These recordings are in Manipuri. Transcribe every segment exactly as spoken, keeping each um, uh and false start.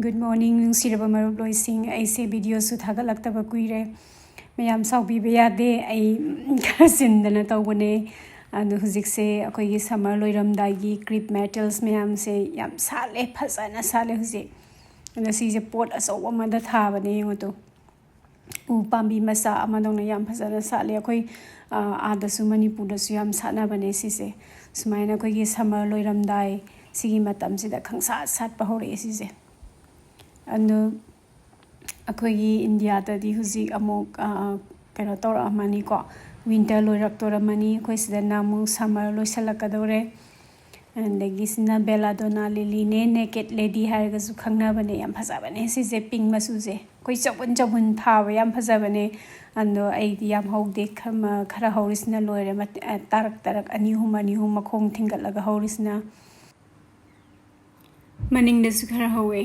Good morning, ꯅꯨꯡꯁꯤꯔꯕ ꯃꯔꯨꯞꯂꯣꯏꯁꯤꯡ꯫ ꯑꯩꯁꯦ videoꯁꯨ ꯊꯥꯒꯠꯂꯛꯇꯕ ꯀꯨꯏꯔꯦ꯫ ꯃꯌꯥꯝ ꯁꯥꯎꯕꯤꯕ ꯌꯥꯗꯦ, ꯑꯩ ꯈꯔ ꯆꯤꯟꯗꯅ ꯇꯧꯕꯅꯦ꯫ ꯑꯗꯣ ꯍꯧꯖꯤꯛꯁꯦ ꯑꯩꯈꯣꯏꯒꯤ summer ꯂꯣꯏꯔꯝꯗꯥꯏꯒꯤ crepe myrtles ꯃꯌꯥꯝꯁꯦ ꯌꯥꯝ ꯁꯥꯠꯂꯦ, ꯐꯖꯅ ꯁꯥꯠꯂꯦ ꯍꯧꯖꯤꯛ꯫ ꯑꯗꯣ ꯁꯤꯁꯦ pot ꯑꯆꯧꯕ ꯑꯃꯗ ꯊꯥꯕꯅꯦ, ꯌꯦꯡꯉꯣ ꯇꯨ꯫ ꯎ ꯄꯥꯝꯕꯤ ꯃꯆꯥ ꯑꯃꯗꯧꯅ ꯌꯥꯝ ꯐꯖꯅ ꯁꯥꯠꯂꯦ꯫ ꯑꯩꯈꯣꯏ, ꯑ, ꯑꯥꯗꯁꯨ, ꯃꯅꯤꯄꯨꯔꯗꯁꯨ ꯌꯥꯝ ꯁꯥꯠꯅꯕꯅꯦ ꯁꯤꯁꯦ꯫ ꯁꯨꯃꯥꯏꯅ ꯑꯩꯈꯣꯏꯒꯤ summer ꯂꯣꯏꯔꯝꯗꯥꯏ ꯁꯤꯒꯤ ꯃꯇꯝꯁꯤꯗ ꯈꯪꯁꯥꯠ ꯁꯥꯠꯄ ꯍꯧꯔꯛꯑꯦ ꯁꯤꯁꯦ꯫ ꯑꯗꯨ ꯑꯩꯈꯣꯏꯒꯤ ꯏꯟꯗꯤꯌꯥꯗꯗꯤ ꯍꯧꯖꯤꯛ ꯑꯃꯨꯛ, ꯑ, ꯀꯩꯅꯣ ꯇꯧꯔꯛꯑꯝꯃꯅꯤꯀꯣ, winter ꯂꯣꯏꯔꯛꯇꯣꯔꯝꯃꯅꯤ꯫ ꯑꯩꯈꯣꯏ ꯁꯤꯗꯅ ꯑꯃꯨꯛ summer ꯂꯣꯏꯁꯤꯜꯂꯛꯀꯗꯧꯔꯦ꯫ ꯑꯗꯒꯤ ꯁꯤꯅ belladonna lilyꯅꯦ, naked lady ꯍꯥꯏꯔꯒꯁꯨ ꯈꯪꯅꯕꯅꯦ꯫ ꯌꯥꯝ ꯐꯖꯕꯅꯦ ꯁꯤꯁꯦ, pink ꯃꯆꯨꯁꯦ꯫ ꯑꯩꯈꯣꯏ ꯆꯧꯕꯟ ꯆꯧꯕꯟ ꯊꯥꯕ ꯌꯥꯝ ꯐꯖꯕꯅꯦ꯫ ꯑꯗꯣ ꯑꯩꯗꯤ ꯌꯥꯝ ꯍꯧꯗꯦ, ꯈꯔ ꯃ-, ꯈꯔ ꯍꯧꯔꯤꯁꯤꯅ ꯂꯣꯏꯔꯦ, ꯃꯠ-, ꯑ, ꯇꯥꯔꯛ ꯇꯥꯔꯛ ꯑꯅꯤ ꯑꯍꯨꯝ, ꯑꯅꯤ ꯑꯍꯨꯝ ꯃꯈꯣꯡ ꯊꯤꯡꯒꯠꯂꯒ ꯍꯧꯔꯤꯁꯤꯅ꯫ ꯃꯅꯤꯡꯗꯁꯨ ꯈꯔ ꯍꯧꯋꯦ꯫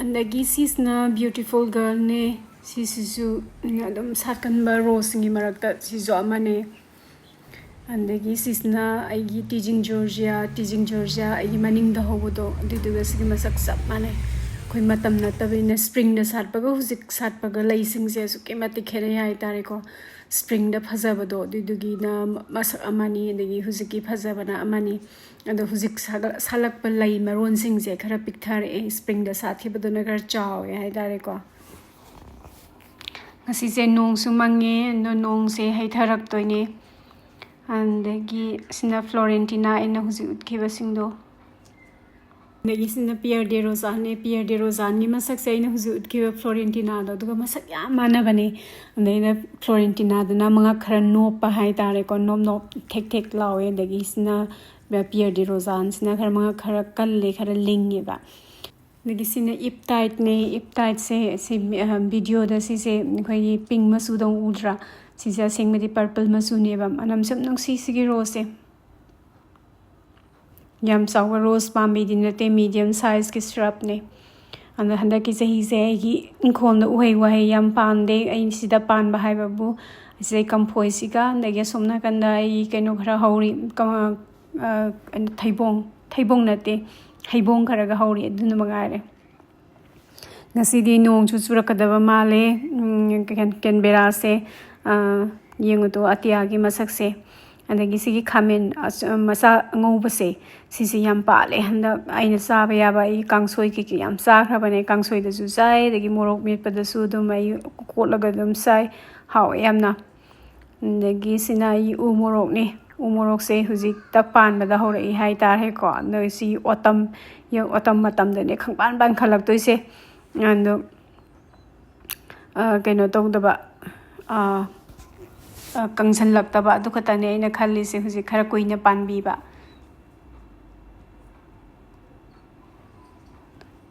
ꯑꯗꯒꯤ ꯁꯤꯁꯤꯅ beautiful girlꯅꯦ꯫ ꯁꯤꯁꯤꯁꯨ ꯑꯗꯨꯝ ꯁꯥꯠꯀꯟꯕ roseꯁꯤꯡꯒꯤ ꯃꯔꯛꯇ ꯁꯤꯁꯨ ꯑꯃꯅꯦ꯫ ꯑꯗꯒꯤ ꯁꯤꯁꯤꯅ ꯑꯩꯒꯤ teasing georgia, teasing georgia ꯑꯩꯒꯤ ꯃꯅꯤꯡꯗ ꯍꯧꯕꯗꯣ, ꯑꯗꯨꯏꯗꯨꯒ ꯁꯤꯒꯤ ꯃꯁꯛ ꯆꯞ ꯃꯥꯟꯅꯩ꯫ ꯑꯩꯈꯣꯏ ꯃꯇꯝ ꯅꯠꯇꯕꯅꯤꯅ springꯗ ꯁꯥꯠꯄꯒ ꯍꯧꯖꯤꯛ ꯁꯥꯠꯄꯒ ꯂꯩꯁꯤꯡꯁꯦ ꯑꯁꯨꯛꯀꯤ ꯃꯇꯤꯛ ꯈꯦꯠꯅꯩ ꯍꯥꯏꯇꯥꯔꯦꯀꯣ꯫ Springꯗ ꯐꯖꯕꯗꯣ ꯑꯗꯨꯏꯗꯨꯒꯤꯅ ꯃꯁꯛ ꯑꯃꯅꯤ, ꯑꯗꯒꯤ ꯍꯧꯖꯤꯛꯀꯤ ꯐꯖꯕꯅ ꯑꯃꯅꯤ꯫ ꯑꯗꯣ ꯍꯧꯖꯤꯛ ꯁꯥꯒꯠ-, ꯁꯥꯠꯂꯛꯄ ꯂꯩ ꯃꯔꯣꯟꯁꯤꯡꯁꯦ ꯈꯔ ꯄꯤꯛꯊꯔꯛꯑꯦ, springꯗ ꯁꯥꯠꯈꯤꯕꯗꯨꯅ ꯈꯔ ꯆꯥꯎꯋꯦ ꯍꯥꯏꯇꯥꯔꯦꯀꯣ꯫ ꯉꯁꯤꯁꯦ ꯅꯣꯡꯁꯨ ꯃꯪꯉꯦ, ꯑꯗꯣ ꯅꯣꯡꯁꯦ ꯍꯩꯊꯔꯛꯇꯣꯏꯅꯦ꯫ ꯑꯗꯒꯤ ꯁꯤꯅ florentina ꯑꯩꯅ ꯍꯧꯖꯤꯛ ꯎꯠꯈꯤꯕꯁꯤꯡꯗꯣ꯫ ꯑꯗꯒꯤ ꯁꯤꯅ Pierre de Rosanneꯅꯦ꯫ Pierre de Rosanneꯒꯤ ꯃꯁꯛꯁꯦ ꯑꯩꯅ ꯍꯧꯖꯤꯛ ꯎꯠꯈꯤꯕ florentina ꯗꯣ ꯑꯗꯨꯒ ꯃꯁꯛ ꯌꯥꯝ ꯃꯥꯟꯅꯕꯅꯦ꯫ ꯑꯗꯩ ꯑꯩꯅ florentina ꯗꯨꯅ ꯃꯉꯛ ꯈꯔ ꯅꯣꯞꯄ ꯍꯥꯏꯇꯥꯔꯦꯀꯣ, ꯅꯣꯞ ꯅꯣꯞ ꯊꯦꯛ ꯊꯦꯛ ꯂꯥꯎꯋꯦ꯫ ꯑꯗꯒꯤ ꯁꯤꯅ Pierre de Rosanneꯁꯤꯅ ꯈꯔ ꯃꯉꯛ ꯈꯔ ꯀꯜꯂꯦ, ꯈꯔ ꯂꯤꯡꯉꯦꯕ꯫ ꯑꯗꯒꯤ ꯁꯤꯅ Eve Tideꯅꯦ꯫ Eve Tideꯁꯦ ꯁꯤ, ꯑ, video ꯗ ꯁꯤꯁꯦ ꯑꯩꯈꯣꯏꯒꯤ pink ꯃꯆꯨꯗꯧ ꯎꯗ꯭ꯔꯥ? ꯁꯤꯁꯦ ꯑꯁꯦꯡꯕꯗꯤ purple ꯃꯆꯨꯅꯦꯕ꯫ ꯃꯅꯝꯁꯨ ꯌꯥꯝ ꯅꯨꯡꯁꯤ ꯁꯤꯒꯤ roseꯁꯦ꯫ ꯌꯥꯝ ꯆꯥꯎꯕ rose ꯄꯥꯝꯕꯤꯗꯤ ꯅꯠꯇꯦ, medium sizeꯀꯤ shrubꯅꯦ꯫ ꯑꯗ ꯍꯟꯗꯛꯀꯤ ꯆꯍꯤꯁꯦ ꯑꯩꯒꯤ ꯏꯪꯈꯣꯜꯗ ꯎꯍꯩ ꯋꯥꯍꯩ ꯌꯥꯝ ꯄꯥꯟꯗꯦ꯫ ꯑꯩ ꯁꯤꯗ ꯄꯥꯟꯕ ꯍꯥꯏꯕꯕꯨ, ꯑꯁꯤꯗꯩ ꯀꯝꯐꯣꯏꯁꯤꯒ, ꯑꯗꯒꯤ ꯑꯁꯣꯝ ꯅꯥꯀꯟꯗ ꯑꯩꯒꯤ ꯀꯩꯅꯣ ꯈꯔ ꯍꯧꯔꯤ, ꯀ-, ꯑ, ꯀꯩꯅꯣ, ꯊꯩꯕꯣꯡ, ꯊꯩꯕꯣꯡ ꯅꯠꯇꯦ, ꯍꯩꯕꯣꯡ ꯈꯔꯒ ꯍꯧꯔꯤ, ꯑꯗꯨꯅ ꯃꯉꯥꯏꯔꯦ꯫ ꯉꯁꯤꯗꯤ ꯅꯣꯡꯁꯨ ꯆꯨꯔꯛꯀꯗꯕ ꯃꯥꯜꯂꯦ꯫ ꯎꯝ, ꯀꯦꯟ-, ꯀꯦꯟꯕꯦꯔꯥꯁꯦ, ꯑ, ꯌꯦꯡꯉꯨꯗꯣ, ꯑꯇꯤꯌꯥꯒꯤ ꯃꯁꯛꯁꯦ꯫ ꯑꯗꯒꯤ ꯁꯤꯒꯤ ꯈꯥꯃꯦꯟ ꯑꯁ-, ꯃꯆꯥ ꯑꯉꯧꯕꯁꯦ, ꯁꯤꯁꯦ ꯌꯥꯝ ꯄꯥꯜꯂꯦ ꯍꯟꯗꯛ꯫ ꯑꯩꯅ ꯆꯥꯕ ꯌꯥꯕ, ꯑꯩ ꯀꯥꯡꯁꯣꯏ ꯀꯩꯀꯩ ꯌꯥꯝ ꯆꯥꯈ꯭ꯔꯕꯅꯦ꯫ ꯀꯥꯡꯁꯣꯏꯗꯁꯨ ꯆꯥꯏ, ꯑꯗꯒꯤ ꯃꯣꯔꯣꯛ ꯃꯦꯠꯄꯗꯁꯨ ꯑꯗꯨꯝ ꯑꯩ ꯀꯣꯠꯂꯒ ꯑꯗꯨꯝ ꯆꯥꯏ꯫ ꯍꯥꯎꯋꯦ ꯌꯥꯝꯅ꯫ ꯑꯗꯒꯤ ꯁꯤꯅ ꯑꯩ ꯎ ꯃꯣꯔꯣꯛꯅꯦ꯫ ꯎ ꯃꯣꯔꯣꯛꯁꯦ ꯍꯧꯖꯤꯛꯇ ꯄꯥꯟꯕꯗ ꯍꯧꯔꯛꯏ ꯍꯥꯏꯇꯥꯔꯦꯀꯣ꯫ ꯑꯗꯣ ꯁꯤ ꯑꯣꯇꯝ, ꯑꯣꯇꯝ ꯃꯇꯝꯗꯅꯦ ꯈꯪꯄꯥꯟ ꯄꯥꯟꯈꯠꯂꯛꯇꯣꯏꯁꯦ꯫ ꯑꯗꯣ, ꯑ, ꯀꯩꯅꯣ ꯇꯧꯗꯕ, ꯑ, ꯑ, ꯀꯪꯁꯜꯂꯛꯇꯕ, ꯑꯗꯨ ꯈꯛꯇꯅꯦ ꯑꯩꯅ ꯈꯜꯂꯤꯁꯦ, ꯍꯧꯖꯤꯛ ꯈꯔ ꯀꯨꯏꯅ ꯄꯥꯟꯕꯤꯕ꯫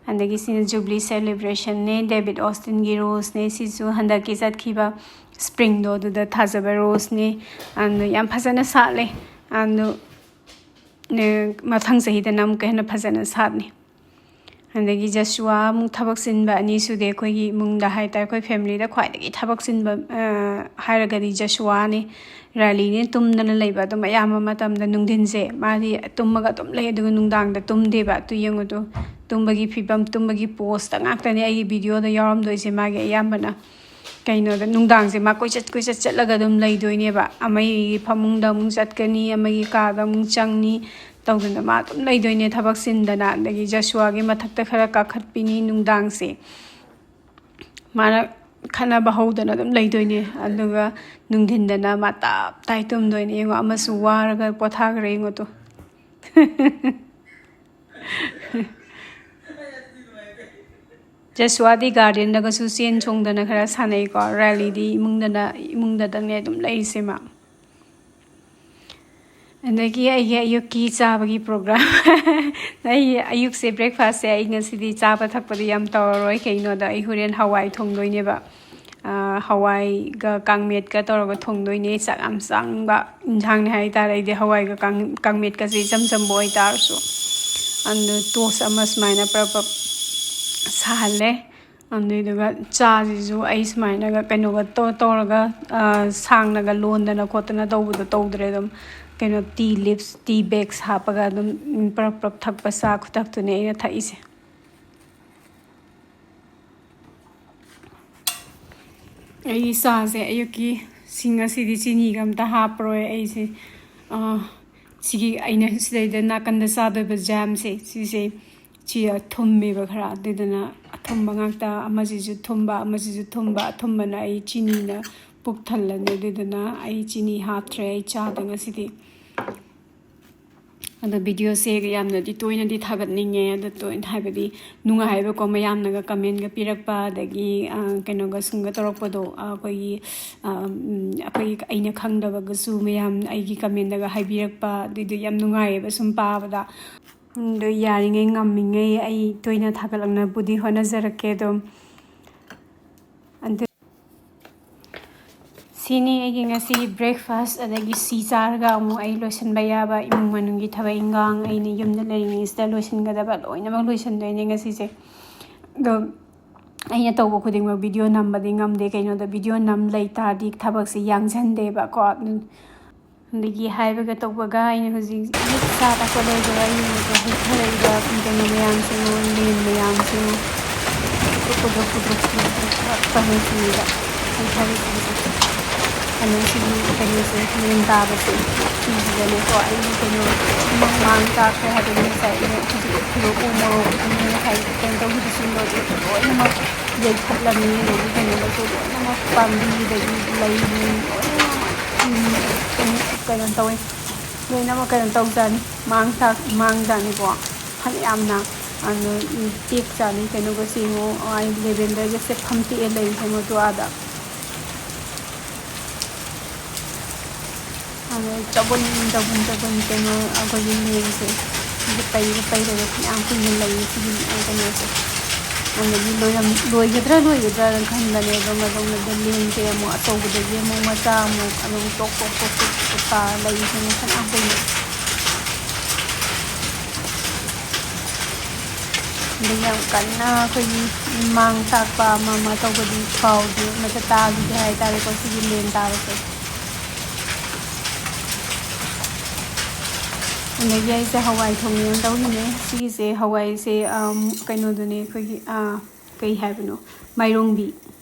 ꯑꯗꯒꯤ ꯁꯤꯅ Jubilee celebrationꯅꯦ, David Austinꯒꯤ roseꯅꯦ, ꯁꯤꯁꯨ ꯍꯟꯗꯛꯀꯤ ꯆꯠꯈꯤꯕ springꯗꯣ ꯑꯗꯨꯗ ꯊꯥꯖꯕ roseꯅꯦ꯫ ꯑꯗꯣ ꯌꯥꯝ ꯐꯖꯅ ꯁꯥꯠꯂꯦ꯫ ꯑꯗꯣ, ꯑ, ꯃꯊꯪ ꯆꯍꯤꯗꯅ ꯑꯃꯨꯛꯀ ꯍꯦꯟꯅ ꯐꯖꯅ ꯁꯥꯠꯅꯤ꯫ ꯑꯗꯒꯤ ꯖꯁꯨꯋꯥ ꯑꯃꯨꯛ ꯊꯕꯛ ꯆꯤꯟꯕ ꯑꯅꯤ ꯁꯨꯗꯦ ꯑꯩꯈꯣꯏꯒꯤ ꯏꯃꯨꯡꯗ ꯍꯥꯏꯇꯥꯔꯦ꯫ ꯑꯩꯈꯣꯏ familyꯗ ꯈ꯭ꯋꯥꯏꯗꯒꯤ ꯊꯕꯛ ꯆꯤꯟꯕ, ꯑ, ꯍꯥꯏꯔꯒꯗꯤ ꯖꯁꯨꯋꯥꯅꯤ꯫ ꯔꯥꯏꯂꯤꯅꯦ ꯇꯨꯝꯗꯅ ꯂꯩꯕ ꯑꯗꯨꯝ ꯑꯌꯥꯝꯕ ꯃꯇꯝꯗ꯫ ꯅꯨꯡꯊꯤꯟꯁꯦ ꯃꯥꯗꯤ ꯇꯨꯝꯃꯒ ꯑꯗꯨꯝ ꯂꯩ, ꯑꯗꯨꯒ ꯅꯨꯡꯗꯥꯡꯗ ꯇꯨꯝꯗꯦꯕ꯫ ꯑꯗꯨ ꯌꯦꯡꯉꯨꯗꯣ, ꯇꯨꯝꯕꯒꯤ ꯐꯤꯕꯝ, ꯇꯨꯝꯕꯒꯤ poseꯇ ꯉꯥꯛꯇꯅꯦ ꯑꯩꯒꯤ videoꯗ ꯌꯥꯎꯔꯝꯗꯣꯏꯁꯦ ꯃꯥꯒꯤ ꯑꯌꯥꯝꯕꯅ꯫ ꯀꯩꯅꯣꯗ, ꯅꯨꯡꯗꯥꯡꯁꯦ ꯃꯥ ꯀꯣꯏꯆꯠ ꯀꯣꯏꯆꯠ ꯆꯠꯂꯒ ꯑꯗꯨꯝ ꯂꯩꯗꯣꯏꯅꯦꯕ꯫ ꯑꯃꯒꯤ ꯐꯃꯨꯡꯗ ꯑꯃꯨꯛ ꯆꯠꯀꯅꯤ, ꯑꯃꯒꯤ ꯀꯥꯗ ꯑꯃꯨꯛ ꯆꯪꯅꯤ, ꯇꯧꯗꯅ ꯃꯥ ꯑꯗꯨꯝ ꯂꯩꯗꯣꯏꯅꯦ ꯊꯕꯛ ꯆꯤꯟꯗꯅ꯫ ꯑꯗꯒꯤ ꯖꯁꯨꯋꯥꯒꯤ ꯃꯊꯛꯇ ꯈꯔ ꯀꯥꯈꯠꯄꯤꯅꯤ ꯅꯨꯡꯗꯥꯡꯁꯦ꯫ ꯃꯥꯅ ꯈꯠꯅꯕ ꯍꯧꯗꯅ ꯑꯗꯨꯝ ꯂꯩꯗꯣꯏꯅꯦ꯫ ꯑꯗꯨꯒ ꯅꯨꯡꯊꯤꯟꯗꯅ ꯃꯥ ꯇꯞ ꯇꯥꯏ ꯇꯨꯝꯗꯣꯏꯅꯦ꯫ ꯌꯦꯡꯉꯣ, ꯑꯃꯁꯨ ꯋꯥꯔꯒ ꯄꯣꯊꯥꯈ꯭ꯔꯦ, ꯌꯦꯡꯉꯣ ꯇꯨ꯫ ꯖꯁꯨꯋꯥꯗꯤ gardenꯗꯒꯁꯨ ꯆꯦꯟ ꯆꯣꯡꯗꯅ ꯈꯔ ꯁꯥꯟꯅꯩꯀꯣ꯫ ꯔꯥꯏꯂꯤꯗꯤ ꯏꯃꯨꯡꯗꯅ, ꯏꯃꯨꯡꯗꯗꯪꯅꯦ ꯑꯗꯨꯝ ꯂꯩꯔꯤꯁꯦ ꯃꯥ꯫ ꯑꯗꯒꯤ ꯑꯩꯒꯤ ꯑꯌꯨꯛꯀꯤ ꯆꯥꯕꯒꯤ program꯫ ꯑꯩ ꯑꯌꯨꯛꯁꯦ, breakfastꯁꯦ ꯑꯩ ꯉꯁꯤꯗꯤ ꯆꯥꯕ ꯊꯛꯄꯗꯤ ꯌꯥꯝ ꯇꯧꯔꯔꯣꯏ꯫ ꯀꯩꯒꯤꯅꯣꯗ ꯑꯩ ꯍꯣꯔꯦꯟ ꯍꯋꯥꯏ ꯊꯣꯡꯗꯣꯏꯅꯦꯕ꯫ ꯑ, ꯍꯋꯥꯏꯒ ꯀꯥꯡꯃꯦꯠꯀ ꯇꯧꯔꯒ ꯊꯣꯡꯗꯣꯏꯅꯦ꯫ ꯆꯥꯛ ꯌꯥꯝ ꯆꯪꯕ ꯏꯟꯁꯥꯡꯅꯦ ꯍꯥꯏꯇꯥꯔꯦ꯫ ꯑꯩꯗꯤ ꯍꯋꯥꯏꯒ ꯀꯥꯡ-, ꯀꯥꯡꯃꯦꯠꯀꯁꯦ ꯏꯆꯝ ꯆꯝꯕ ꯑꯣꯏꯇꯥꯔꯁꯨ꯫ ꯑꯗꯨ toast ꯑꯃ ꯁꯨꯃꯥꯏꯅ ꯄ꯭ꯔꯞ ꯄ꯭ꯔꯞ ꯁꯥꯍꯜꯂꯦ꯫ ꯑꯗꯨꯏꯗꯨꯒ ꯆꯥꯁꯤꯁꯨ ꯑꯩ ꯁꯨꯃꯥꯏꯅꯒ ꯀꯩꯅꯣꯒ ꯇꯧ-, ꯇꯧꯔꯒ, ꯑ, ꯁꯥꯡꯅꯒ ꯂꯣꯟꯗꯅ ꯈꯣꯠꯇꯅ ꯇꯧꯕꯗꯣ ꯇꯧꯗ꯭ꯔꯦ꯫ ꯑꯗꯨꯝ ꯀꯩꯅꯣ, tea leaves, tea bags ꯍꯥꯞꯄꯒ ꯑꯗꯨꯝ, ꯎꯝ, ꯄ꯭ꯔꯞ ꯄ꯭ꯔꯞ ꯊꯛꯄ ꯆꯥ ꯈꯨꯊꯛꯇꯨꯅꯦ ꯑꯩꯅ ꯊꯛꯏꯁꯦ꯫ ꯑꯩ ꯆꯥꯁꯦ ꯑꯌꯨꯛꯀꯤ ꯁꯤꯡ ꯑꯁꯤꯗꯤ ꯆꯤꯅꯤꯒ ꯑꯝꯇ ꯍꯥꯞꯄꯔꯣꯏ ꯑꯩꯁꯦ꯫ ꯑꯥ, ꯁꯤꯒꯤ ꯑꯩꯅ ꯁꯤꯗꯩꯗ ꯅꯥꯀꯟꯗ ꯆꯥꯗꯣꯏꯕ ꯖꯥꯝꯁꯦ, ꯁꯤꯁꯦ, ꯁꯤ ꯊꯨꯝꯃꯦꯕ ꯈꯔ, ꯑꯗꯨꯗꯨꯅ ꯑꯊꯨꯝꯕ ꯉꯥꯛꯇ, ꯑꯃꯁꯤꯁꯨ ꯊꯨꯝꯕ, ꯑꯃꯁꯤꯁꯨ ꯊꯨꯝꯕ, ꯑꯊꯨꯝꯕꯅ ꯑꯩ ꯆꯤꯅꯤꯅ ꯄꯨꯛ ꯊꯜꯂꯅꯤ, ꯑꯗꯨꯗꯨꯅ ꯑꯩ ꯆꯤꯅꯤ ꯍꯥꯞꯇ꯭ꯔꯦ ꯑꯩ ꯆꯥꯗ ꯉꯁꯤꯗꯤ꯫ ꯑꯗꯣ videoꯁꯦ ꯌꯥꯝꯅꯗꯤ ꯇꯣꯏꯅꯗꯤ ꯊꯥꯒꯠꯅꯤꯡꯉꯦ, ꯑꯗꯣ ꯇꯣꯏꯅ ꯍꯥꯏꯕꯗꯤ ꯅꯨꯡꯉꯥꯏꯕꯀꯣ, ꯃꯌꯥꯝꯅꯒ commentꯒ ꯄꯤꯔꯛꯄ, ꯑꯗꯒꯤ, ꯑ, ꯀꯩꯅꯣꯒ ꯁꯨꯝꯒ ꯇꯧꯔꯛꯄꯗꯣ, ꯑ, ꯑꯩꯈꯣꯏꯒꯤ, ꯑ, ꯎꯝ, ꯑꯩꯈꯣꯏꯒꯤ ꯑꯩꯅ ꯈꯪꯗꯕꯒꯁꯨ ꯃꯌꯥꯝ ꯑꯩꯒꯤ commentꯗꯒ ꯍꯥꯏꯕꯤꯔꯛꯄ, ꯑꯗꯨꯏꯗꯣ ꯌꯥꯝ ꯅꯨꯡꯉꯥꯏꯌꯦꯕ ꯁꯨꯝ ꯄꯥꯕꯗ꯫ ꯑꯗꯣ ꯌꯥꯔꯤꯉꯩ ꯉꯝꯃꯤꯉꯩ ꯑꯩ ꯇꯣꯏꯅ ꯊꯥꯒꯠꯂꯛꯅꯕꯕꯨꯗꯤ ꯍꯣꯠꯅꯖꯔꯛꯀꯦ ꯑꯗꯨꯝ꯫ ꯑꯗꯨ ꯁꯤꯅꯤ ꯑꯩꯒꯤ ꯉꯁꯤꯒꯤ breakfast꯫ ꯑꯗꯒꯤ ꯁꯤ ꯆꯥꯔꯒ ꯑꯃꯨꯛ ꯑꯩ ꯂꯣꯏꯁꯤꯟꯕ ꯌꯥꯕ ꯏꯃꯨꯡ ꯃꯅꯨꯡꯒꯤ ꯊꯕꯛ ꯏꯟꯈꯥꯡ, ꯑꯩꯅ ꯌꯨꯝꯗ ꯂꯩꯔꯤꯉꯩꯁꯤꯗ ꯂꯣꯏꯁꯤꯟꯒꯗꯕ ꯂꯣꯏꯅꯃꯛ ꯂꯣꯏꯁꯤꯟꯗꯣꯏꯅꯦ ꯉꯁꯤꯁꯦ꯫ ꯑꯗꯣ ꯑꯩꯅ ꯇꯧꯕ ꯈꯨꯗꯤꯡꯃꯛ video ꯅꯝꯕꯗꯤ ꯉꯝꯗꯦ, ꯀꯩꯅꯣꯗ video ꯅꯝ ꯂꯩ ꯇꯥꯔꯗꯤ ꯊꯕꯛꯁꯦ ꯌꯥꯡꯁꯟꯗꯦꯕꯀꯣ꯫ ꯑꯗꯨꯝ ꯑꯗꯒꯤ ꯍꯥꯏꯕꯒ ꯇꯧꯕꯒ ꯑꯩꯅ ꯍꯧꯖꯤꯛ ꯆꯥ ꯊꯛꯄ ꯂꯣꯏꯕꯒ ꯌꯦꯡꯉꯨꯀꯣ, ꯍꯩꯊꯔꯛꯏꯕ ꯀꯩꯅꯣ ꯃꯌꯥꯝꯁꯤꯡ, ꯂꯦꯟ ꯃꯌꯥꯝꯁꯤꯡ, ꯀꯨꯗ꯭ꯔꯨꯛ ꯀꯨꯗ꯭ꯔꯨꯛ ꯀꯨꯗ꯭ꯔꯨꯛ ꯀꯨꯗ꯭ꯔꯨꯛ ꯀꯨꯗ꯭ꯔꯨꯛ ꯀꯨꯗ꯭ꯔꯨꯛ ꯀꯩꯅꯣꯁꯤꯡꯁꯦ꯫ ꯑꯗꯣ ꯁꯤꯒꯤ ꯀꯩꯅꯣꯁꯦ, ꯂꯦꯟ ꯇꯥꯕꯁꯦ, ꯁꯤꯁꯤꯗꯅꯦꯀꯣ ꯑꯩꯒꯤ ꯀꯩꯅꯣ ꯂꯣꯏꯅꯃꯛ ꯃꯥꯡ ꯇꯥꯛꯈ꯭ꯔꯦ ꯍꯥꯏꯕꯗꯤ ꯉꯁꯥꯏ ꯑꯩꯅ ꯍꯧꯖꯤꯛ ꯎꯈ꯭ꯔꯤꯕ ꯎ ꯃꯣꯔꯣꯛ, ꯉꯁꯥꯏ ꯀꯩꯅꯣ ꯇꯧꯈꯤꯕꯁꯤꯡꯗꯣ ꯑꯗꯨ ꯂꯣꯏꯅꯃꯛ ꯌꯩꯊꯠꯂꯝꯃꯤ꯫ ꯑꯗꯒꯤ ꯀꯩꯅꯣꯗꯁꯨ ꯂꯣꯏꯅꯃꯛ ꯄꯥꯝꯕꯤ, ꯑꯗꯒꯤ ꯂꯩ, ꯂꯣꯏꯅꯃꯛ ꯎꯝ, ꯀꯩꯅꯣ ꯇꯧꯋꯦ, ꯂꯣꯏꯅꯃꯛ ꯀꯩꯅꯣ ꯇꯧꯖꯥꯠꯅꯤ, ꯃꯥꯡ ꯇꯥꯛ-, ꯃꯥꯡꯖꯥꯠꯅꯤꯀꯣ꯫ ꯐꯅꯌꯥꯝꯅ, ꯑꯗꯨ, ꯎꯝ, ꯇꯦꯛꯆꯥꯅꯤ꯫ ꯀꯩꯅꯣꯒꯁꯦ ꯌꯦꯡꯉꯣ, ꯑꯩ lavenderꯒꯁꯦ ꯐꯝꯇꯦꯛꯑ ꯂꯩꯔꯤꯁꯦ ꯃꯗꯨ ꯑꯥꯗ꯫ ꯑꯗꯣ ꯆꯒꯨꯟ, ꯆꯒꯨꯟ, ꯆꯒꯨꯟ, ꯀꯩꯅꯣ, ꯑꯩꯈꯣꯏꯒꯤ ꯂꯦꯟꯁꯦ, ꯁꯤꯁꯦ ꯄꯩꯔ ꯄꯩꯔꯒ ꯐꯅꯌꯥꯝ ꯀꯨꯏꯅ ꯂꯩꯌꯦ ꯁꯤꯒꯤ, ꯑ, ꯀꯩꯅꯣꯁꯦ꯫ ꯑꯗꯒꯤ ꯂꯣꯏꯔꯝ-, ꯂꯣꯏꯒꯗ꯭ꯔꯥ ꯂꯣꯏꯒꯗ꯭ꯔꯥꯅ ꯈꯟꯕꯅꯦ, ꯑꯗꯣ ꯃꯇꯨꯡꯗꯗꯤ ꯂꯦꯟꯁꯦ ꯑꯃꯨꯛ ꯑꯆꯧꯕꯗꯒꯤ ꯑꯃꯨꯛ ꯃꯆꯥ ꯑꯃꯨꯛ ꯑꯗꯨꯝ ꯇꯣꯛ ꯇꯣꯛ ꯇꯣꯛ ꯇꯣꯛ ꯇꯣꯛ ꯇꯥꯔ ꯂꯩꯔꯤꯁꯦ ꯐꯅꯌꯥꯝ ꯀꯨꯏꯅ꯫ ꯑꯗꯩ ꯌꯥꯝ ꯀꯟꯅ ꯑꯩꯈꯣꯏꯒꯤ ꯃꯥꯡ ꯇꯥꯛꯄ ꯑꯃ ꯑꯃ ꯇꯧꯕꯗꯤ ꯐꯥꯎꯗꯦ, ꯃꯊꯛ ꯇꯥꯈꯤꯗꯦ ꯍꯥꯏꯇꯥꯔꯦꯀꯣ ꯁꯤꯒꯤ ꯂꯦꯟ ꯇꯥꯕꯁꯦ꯫ ꯑꯗꯒꯤ ꯑꯩꯁꯦ ꯍꯋꯥꯏ ꯊꯣꯡꯉꯦꯅ ꯇꯧꯔꯤꯅꯦ꯫ ꯁꯤꯒꯤꯁꯦ ꯍꯋꯥꯏꯁꯦ, ꯑꯝ, ꯀꯩꯅꯣꯗꯨꯅꯦ, ꯑꯩꯈꯣꯏꯒꯤ, ꯑꯥ, ꯀꯩ ꯍꯥꯏꯕꯅꯣ, ꯃꯥꯏꯔꯣꯡꯕꯤ,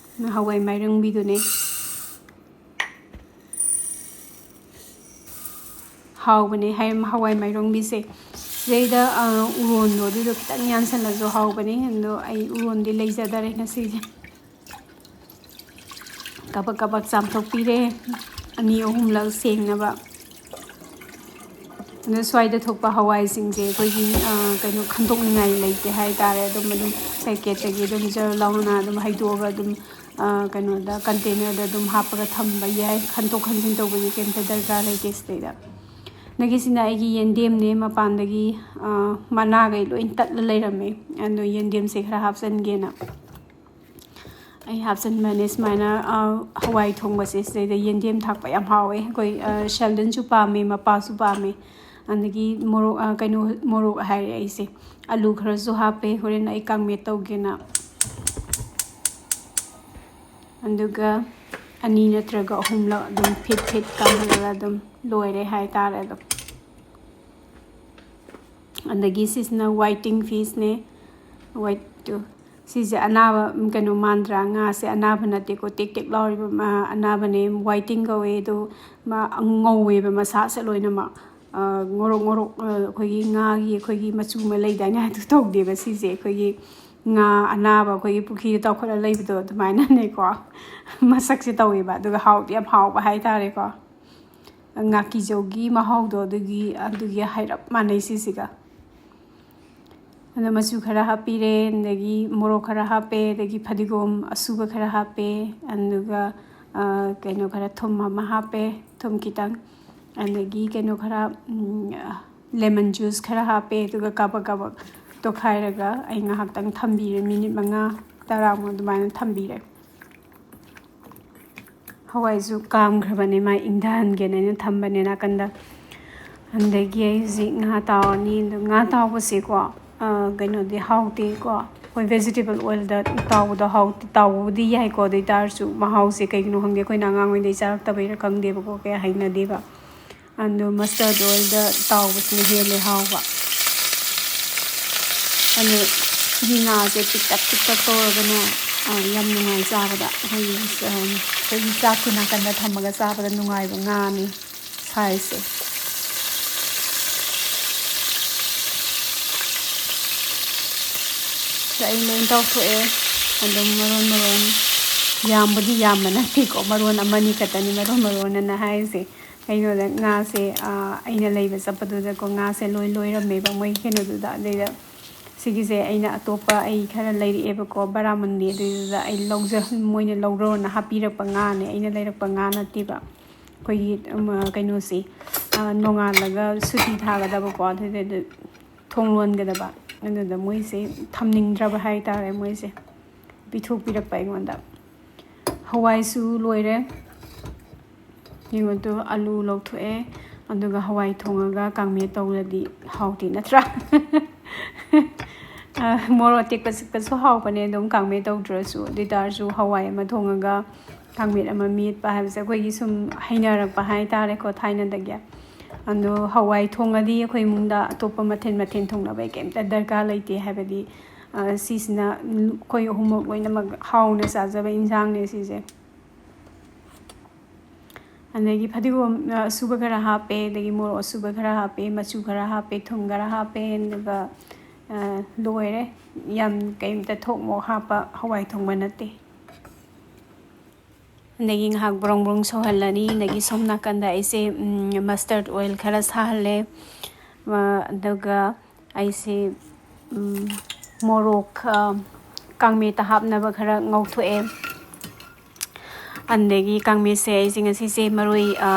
ꯍꯋꯥꯏ ꯃꯥꯏꯔꯣꯡꯕꯤꯗꯨꯅꯦ꯫ ꯍꯥꯎꯕꯅꯦ ꯍꯥꯏ-, ꯍꯋꯥꯏ ꯃꯥꯏꯔꯣꯡꯕꯤꯁꯦ꯫ ꯁꯤꯗꯩꯗ, ꯑꯥ, ꯎꯔꯣꯟꯗꯣ, ꯑꯗꯨꯗꯣ ꯈꯤꯇꯪ ꯌꯥꯟꯁꯜꯂꯁꯨ ꯍꯥꯎꯕꯅꯦ꯫ ꯑꯗꯣ ꯑꯩ ꯎꯔꯣꯟꯗꯤ ꯂꯩꯖꯗꯔꯦ ꯉꯁꯤꯁꯦ꯫ ꯀꯕꯛ ꯀꯕꯛ ꯆꯥꯝꯊꯣꯛꯄꯤꯔꯦ, ꯑꯅꯤ ꯑꯍꯨꯝꯂꯛ ꯁꯦꯡꯅꯕ꯫ ꯑꯗꯣ ꯁ꯭ꯋꯥꯏꯗ ꯊꯣꯛꯄ ꯍꯋꯥꯏꯁꯤꯡꯁꯦ ꯑꯩꯈꯣꯏꯒꯤ, ꯑ, ꯀꯩꯅꯣ, ꯈꯟꯗꯣꯛꯅꯤꯡꯉꯥꯏ ꯂꯩꯇꯦ ꯍꯥꯏꯇꯥꯔꯦ꯫ ꯑꯗꯨꯝ, ꯑꯗꯨꯝ packet-ꯇꯒꯤ ꯑꯗꯨꯝ ꯖꯔ ꯂꯥꯎꯅ ꯑꯗꯨꯝ ꯍꯩꯗꯣꯛꯑꯒ ꯑꯗꯨꯝ, ꯑ, ꯀꯩꯅꯣꯗ, container-ꯗ ꯑꯗꯨꯝ ꯍꯥꯞꯄꯒ ꯊꯝꯕ ꯌꯥꯏ꯫ ꯈꯟꯗꯣꯛ ꯈꯟꯖꯤꯟ ꯇꯧꯕꯒꯤ ꯀꯩꯝꯇ ꯗꯔꯀꯥꯔ ꯂꯩꯇꯦ ꯁꯤꯗꯩꯗ꯫ ꯑꯗꯒꯤ ꯁꯤꯅ ꯑꯩꯒꯤ ꯌꯦꯟꯗꯦꯝꯅꯦ, ꯃꯄꯥꯟꯗꯒꯤ, ꯑ, ꯃꯅꯥꯈꯩ ꯂꯣꯏ ꯇꯠꯂ ꯂꯩꯔꯝꯃꯦ꯫ ꯑꯗꯣ ꯌꯦꯟꯗꯦꯝꯁꯦ ꯈꯔ ꯍꯥꯞꯆꯤꯟꯒꯦꯅ꯫ ꯑꯩ ꯍꯥꯞꯆꯤꯟꯕꯅꯦ ꯁꯨꯃꯥꯏꯅ, ꯑ, ꯍꯋꯥꯏ ꯊꯣꯡꯕꯁꯦ ꯁꯤꯗꯩꯗ ꯌꯦꯟꯗꯦꯝ ꯊꯥꯛꯄ ꯌꯥꯝ ꯍꯥꯎꯋꯦ꯫ ꯑꯩꯈꯣꯏ, ꯑ, ꯁꯦꯜꯗꯟꯁꯨ ꯄꯥꯝꯃꯦ, ꯃꯄꯥꯁꯨ ꯄꯥꯝꯃꯦ꯫ ꯑꯗꯒꯤ ꯃꯣꯔꯣꯛ, ꯑ, ꯀꯩꯅꯣ, ꯃꯣꯔꯣꯛ ꯍꯥꯏꯔꯦ ꯑꯩꯁꯦ꯫ ꯑꯂꯨ ꯈꯔꯁꯨ ꯍꯥꯞꯄꯦ, ꯍꯣꯔꯦꯟ ꯑꯩ ꯀꯥꯡꯃꯦꯠ ꯇꯧꯒꯦꯅ꯫ ꯑꯗꯨꯒ ꯑꯅꯤ ꯅꯠꯇ꯭ꯔꯒ ꯑꯍꯨꯝꯂꯛ ꯑꯗꯨꯝ ꯐꯤꯠ ꯐꯤꯠ ꯀꯥꯝꯍꯜꯂꯒ ꯑꯗꯨꯝ ꯂꯣꯏꯔꯦ ꯍꯥꯏꯇꯥꯔꯦ ꯑꯗꯨꯝ꯫ ꯑꯗꯒꯤ ꯁꯤꯁꯤꯅ waiting fish-ꯅꯦ꯫ White-ꯇꯨ, ꯁꯤꯁꯦ ꯑꯅꯥꯕ, ꯎꯝ, ꯀꯩꯅꯣ ꯃꯥꯟꯗ꯭ꯔꯥ? ꯉꯥꯁꯦ ꯑꯅꯥꯕ ꯅꯠꯇꯦꯀꯣ, ꯇꯦꯛ ꯇꯦꯛ ꯂꯥꯎꯔꯤꯕ, ꯃ-, ꯑꯅꯥꯕꯅꯦ, whiting ꯀꯧꯋꯦ꯫ ꯑꯗꯣ ꯃꯥ ꯉꯧꯋꯦꯕ ꯃꯁꯥꯁꯦ ꯂꯣꯏꯅꯃꯛ꯫ ꯑ, ꯉꯧꯔꯣꯛ ꯉꯧꯔꯣꯛ, ꯑ, ꯑꯩꯈꯣꯏꯒꯤ ꯉꯥꯒꯤ ꯑꯩꯈꯣꯏꯒꯤ ꯃꯆꯨ ꯑꯃ ꯂꯩꯗꯥꯏꯅꯦ? ꯑꯗꯨ ꯇꯧꯗꯦꯕ ꯁꯤꯁꯦ꯫ ꯑꯩꯈꯣꯏꯒꯤ ꯉꯥ ꯑꯅꯥꯕ ꯑꯩꯈꯣꯏꯒꯤ ꯄꯨꯈ꯭ꯔꯤꯗ ꯇꯥꯎꯈꯠꯂ ꯂꯩꯕꯗꯣ ꯑꯗꯨꯃꯥꯏꯅꯅꯦꯀꯣ ꯃꯁꯛꯁꯦ ꯇꯧꯋꯦꯕ꯫ ꯑꯗꯨꯒ ꯍꯥꯎꯗꯤ ꯌꯥꯝ ꯍꯥꯎꯕ ꯍꯥꯏꯇꯥꯔꯦꯀꯣ꯫ ꯉꯥꯀꯤꯖꯧꯒꯤ ꯃꯍꯥꯎꯗꯣ ꯑꯗꯨꯒꯤ, ꯑꯗꯨꯒꯤ ꯍꯥꯏꯔꯞ ꯃꯥꯟꯅꯩ ꯁꯤꯁꯤꯒ꯫ ꯑꯗꯣ ꯃꯆꯨ ꯈꯔ ꯍꯥꯞꯄꯤꯔꯦ, ꯑꯗꯒꯤ ꯃꯣꯔꯣꯛ ꯈꯔ ꯍꯥꯞꯄꯦ, ꯑꯗꯒꯤ ꯐꯗꯤꯒꯣꯝ ꯑꯁꯨꯕ ꯈꯔ ꯍꯥꯞꯄꯦ, ꯑꯗꯨꯒ, ꯑ, ꯀꯩꯅꯣ ꯈꯔ, ꯊꯨꯝ ꯑꯃ ꯍꯥꯞꯄꯦ, ꯊꯨꯝ ꯈꯤꯇꯪ, ꯑꯗꯒꯤ ꯀꯩꯅꯣ ꯈꯔ, ꯎꯝ, lemon juice ꯈꯔ ꯍꯥꯞꯄꯦ, ꯑꯗꯨꯒ ꯀꯥꯕꯛ ꯀꯥꯕꯛ ꯇꯣꯠꯈꯥꯏꯔꯒ ꯑꯩ ꯉꯥꯏꯍꯥꯛꯇꯪ ꯊꯝꯕꯤꯔꯦ, ꯃꯤꯅꯤꯠ ꯃꯉꯥ ꯇꯔꯥꯃꯨꯛ ꯑꯗꯨꯃꯥꯏꯅ ꯊꯝꯕꯤꯔꯦ꯫ ꯍꯋꯥꯏꯁꯨ ꯀꯥꯝꯈ꯭ꯔꯕꯅꯦ, ꯃꯥ ꯏꯪꯊꯍꯟꯒꯦꯅ ꯑꯩꯅ ꯊꯝꯕꯅꯦ ꯅꯥꯀꯟꯗ꯫ ꯑꯗꯒꯤ ꯑꯩ ꯍꯧꯖꯤꯛ ꯉꯥ ꯇꯥꯎꯔꯅꯤ꯫ ꯑꯗꯣ ꯉꯥ ꯇꯥꯎꯕꯁꯦꯀꯣ, ꯑ, ꯀꯩꯅꯣꯗꯤ ꯍꯥꯎꯇꯦꯀꯣ꯫ ꯑꯩꯈꯣꯏ vegetable oil-ꯗ ꯇꯥꯎꯕꯗꯣ ꯍꯥꯎ-, ꯇꯥꯎꯕꯕꯨꯗꯤ ꯌꯥꯏꯀꯣ, ꯑꯗꯨ ꯑꯣꯏ ꯇꯥꯔꯁꯨ ꯃꯍꯥꯎꯁꯦ ꯀꯩꯒꯤꯅꯣ ꯈꯪꯗꯦ, ꯑꯩꯈꯣꯏꯅ ꯑꯉꯥꯡ ꯑꯣꯏꯔꯤꯉꯩꯗꯒꯤ ꯆꯥꯔꯛꯇꯕꯩꯔꯥ ꯈꯪꯗꯦꯕꯀꯣ, ꯀꯌꯥ ꯍꯩꯅꯗꯦꯕ꯫ ꯑꯗꯣ ꯃꯁꯇꯔꯗ ꯑꯣꯏꯜꯗ ꯇꯥꯎꯕꯁꯤꯅ ꯍꯦꯜꯂꯦ ꯍꯥꯎꯕ꯫ ꯑꯗꯣ ꯁꯤꯒꯤ ꯉꯥꯁꯦ ꯄꯤꯛꯇꯛ ꯄꯤꯛꯇꯛ ꯇꯧꯔꯒꯅꯦ, ꯑ, ꯌꯥꯝ ꯅꯨꯡꯉꯥꯏ ꯆꯥꯕꯗ꯫ ꯑꯩꯈꯣꯏꯒꯤ, ꯑ, ꯑꯩꯈꯣꯏꯒꯤ ꯆꯥꯛꯀꯤ ꯅꯥꯀꯟꯗ ꯊꯝꯃꯒ ꯆꯥꯕꯗ ꯅꯨꯡꯉꯥꯏꯕ ꯉꯥꯅꯤ ꯁꯥꯏꯖꯁꯦ꯫ ꯁꯤꯗ ꯑꯩ ꯂꯣꯏ ꯇꯧꯊꯣꯛꯑꯦ꯫ ꯑꯗꯨꯝ ꯃꯔꯣꯟ ꯃꯔꯣꯟ, ꯌꯥꯝꯕꯨꯗꯤ ꯌꯥꯝꯕ ꯅꯠꯇꯦꯀꯣ, ꯃꯔꯣꯟ ꯑꯃꯅꯤ ꯈꯛꯇꯅꯤ ꯃꯔꯣꯟ ꯃꯔꯣꯟ ꯑꯅ ꯍꯥꯏꯔꯤꯁꯦ꯫ ꯀꯩꯅꯣꯗ ꯉꯥꯁꯦ, ꯑꯥ, ꯑꯩꯅ ꯂꯩꯕ ꯆꯠꯄꯗꯨꯗꯀꯣ, ꯉꯥꯁꯦ ꯂꯣꯏ ꯂꯣꯏꯔꯝꯃꯦꯕ ꯃꯣꯏ ꯀꯩꯅꯣꯗꯨꯗ꯫ ꯑꯗꯩꯗ ꯁꯤꯒꯤꯁꯦ ꯑꯩꯅ ꯑꯇꯣꯞꯄ ꯑꯩ ꯈꯔ ꯂꯩꯔꯛꯑꯦꯕꯀꯣ, ꯕꯔꯥꯃꯟꯗꯤ, ꯑꯗꯨꯏꯗꯨꯗ ꯑꯩ ꯂꯧꯖ-, ꯃꯣꯏꯅ ꯂꯧꯔꯣꯅ ꯍꯥꯞꯄꯤꯔꯛꯄ ꯉꯥꯅꯦ, ꯑꯩꯅ ꯂꯩꯔꯛꯄ ꯉꯥ ꯅꯠꯇꯦꯕ꯫ ꯑꯩꯈꯣꯏꯒꯤ, ꯎꯝ, ꯀꯩꯅꯣꯁꯤ, ꯑꯥ, ꯅꯣꯡꯉꯥꯜꯂꯒ ꯁꯨꯇꯤ ꯊꯥꯒꯗꯕꯀꯣ, ꯑꯗꯨꯗ ꯊꯣꯡ ꯂꯣꯟꯒꯗꯕ꯫ ꯑꯗꯨꯗ ꯃꯣꯏꯁꯦ ꯊꯝꯅꯤꯡꯗ꯭ꯔꯕ ꯍꯥꯏꯇꯥꯔꯦ, ꯃꯣꯏꯁꯦ ꯄꯤꯊꯣꯛꯄꯤꯔꯛꯄ ꯑꯩꯉꯣꯟꯗ꯫ ꯍꯋꯥꯏꯁꯨ ꯂꯣꯏꯔꯦ꯫ ꯌꯦꯡꯉꯨ ꯇꯨ, ꯑꯂꯨ ꯂꯧꯊꯣꯛꯑꯦ, ꯑꯗꯨꯒ ꯍꯋꯥꯏ ꯊꯣꯡꯉꯒ ꯀꯥꯡꯃꯦꯠ ꯇꯧꯔꯗꯤ ꯍꯥꯎꯇꯦ ꯅꯠꯇ꯭ꯔꯥ? ꯑ, ꯃꯣꯔꯣꯛ ꯑꯇꯦꯛꯄ ꯆꯤꯛꯄꯁꯨ ꯍꯥꯎꯕꯅꯦ ꯑꯗꯨꯝ ꯀꯥꯡꯃꯦꯠ ꯇꯧꯗ꯭ꯔꯁꯨ꯫ ꯑꯗꯨ ꯑꯣꯏ ꯇꯥꯔꯁꯨ ꯍꯋꯥꯏ ꯑꯃ ꯊꯣꯡꯉꯒ ꯀꯥꯡꯃꯦꯠ ꯑꯃ ꯃꯦꯠꯄ ꯍꯥꯏꯕꯁꯦ ꯑꯩꯈꯣꯏꯒꯤ ꯁꯨꯝ ꯍꯩꯅꯔꯛꯄ ꯍꯥꯏꯇꯥꯔꯦꯀꯣ, ꯊꯥꯏꯅꯗꯒꯤ꯫ ꯑꯗꯣ ꯍꯋꯥꯏ ꯊꯣꯡꯉꯗꯤ ꯑꯩꯈꯣꯏ ꯏꯃꯨꯡꯗ ꯑꯇꯣꯞꯄ ꯃꯊꯦꯜ ꯃꯊꯦꯜ ꯊꯣꯡꯅꯕꯒꯤ ꯀꯩꯝꯇ ꯗꯔꯀꯥꯔ ꯂꯩꯇꯦ꯫ ꯍꯥꯏꯕꯗꯤ, ꯑ, ꯁꯤꯁꯤꯅ, ꯎꯝ, ꯑꯩꯈꯣꯏ ꯑꯍꯨꯝꯃꯛ ꯂꯣꯏꯅꯃꯛ ꯍꯥꯎꯅ ꯆꯥꯖꯕ ꯏꯟꯁꯥꯡꯅꯦ ꯁꯤꯁꯦ꯫ ꯑꯗꯒꯤ ꯐꯗꯤꯒꯣꯝ, ꯑ, ꯑꯁꯨꯕ ꯈꯔ ꯍꯥꯞꯄꯦ, ꯑꯗꯒꯤ ꯃꯣꯔꯣꯛ ꯑꯁꯨꯕ ꯈꯔ ꯍꯥꯞꯄꯦ, ꯃꯆꯨ ꯈꯔ ꯍꯥꯞꯄꯦ, ꯊꯨꯝ ꯈꯔ ꯍꯥꯞꯄꯦ, ꯑꯗꯨꯒ, ꯑ, ꯂꯣꯏꯔꯦ꯫ ꯌꯥꯝ ꯀꯩꯝꯇ ꯊꯣꯛ ꯃꯣꯛ ꯍꯥꯞꯄ ꯍꯋꯥꯏ ꯊꯣꯡꯕ ꯅꯠꯇꯦ꯫ ꯑꯗꯒꯤ ꯉꯥꯏꯍꯥꯛ ꯕ꯭ꯔꯣꯡ ꯕ꯭ꯔꯣꯡ ꯁꯧꯍꯜꯂꯅꯤ꯫ ꯑꯗꯒꯤ ꯁꯣꯝ ꯅꯥꯀꯟꯗ ꯑꯩꯁꯦ, ꯎꯝ, ꯃꯁꯇꯔꯗ ꯑꯣꯏꯜ ꯈꯔ ꯁꯥꯍꯜꯂꯦ꯫ ꯑ, ꯑꯗꯨꯒ ꯑꯩꯁꯦ, ꯎꯝ, ꯃꯣꯔꯣꯛ, ꯑ, ꯀꯥꯡꯃꯦꯠꯇ ꯍꯥꯞꯅꯕ ꯈꯔ ꯉꯧꯊꯣꯛꯑꯦ꯫ ꯑꯗꯒꯤ ꯀꯥꯡꯃꯦꯠꯁꯦ ꯑꯩꯁꯦ ꯉꯁꯤꯁꯦ ꯃꯔꯣꯏ, ꯑ,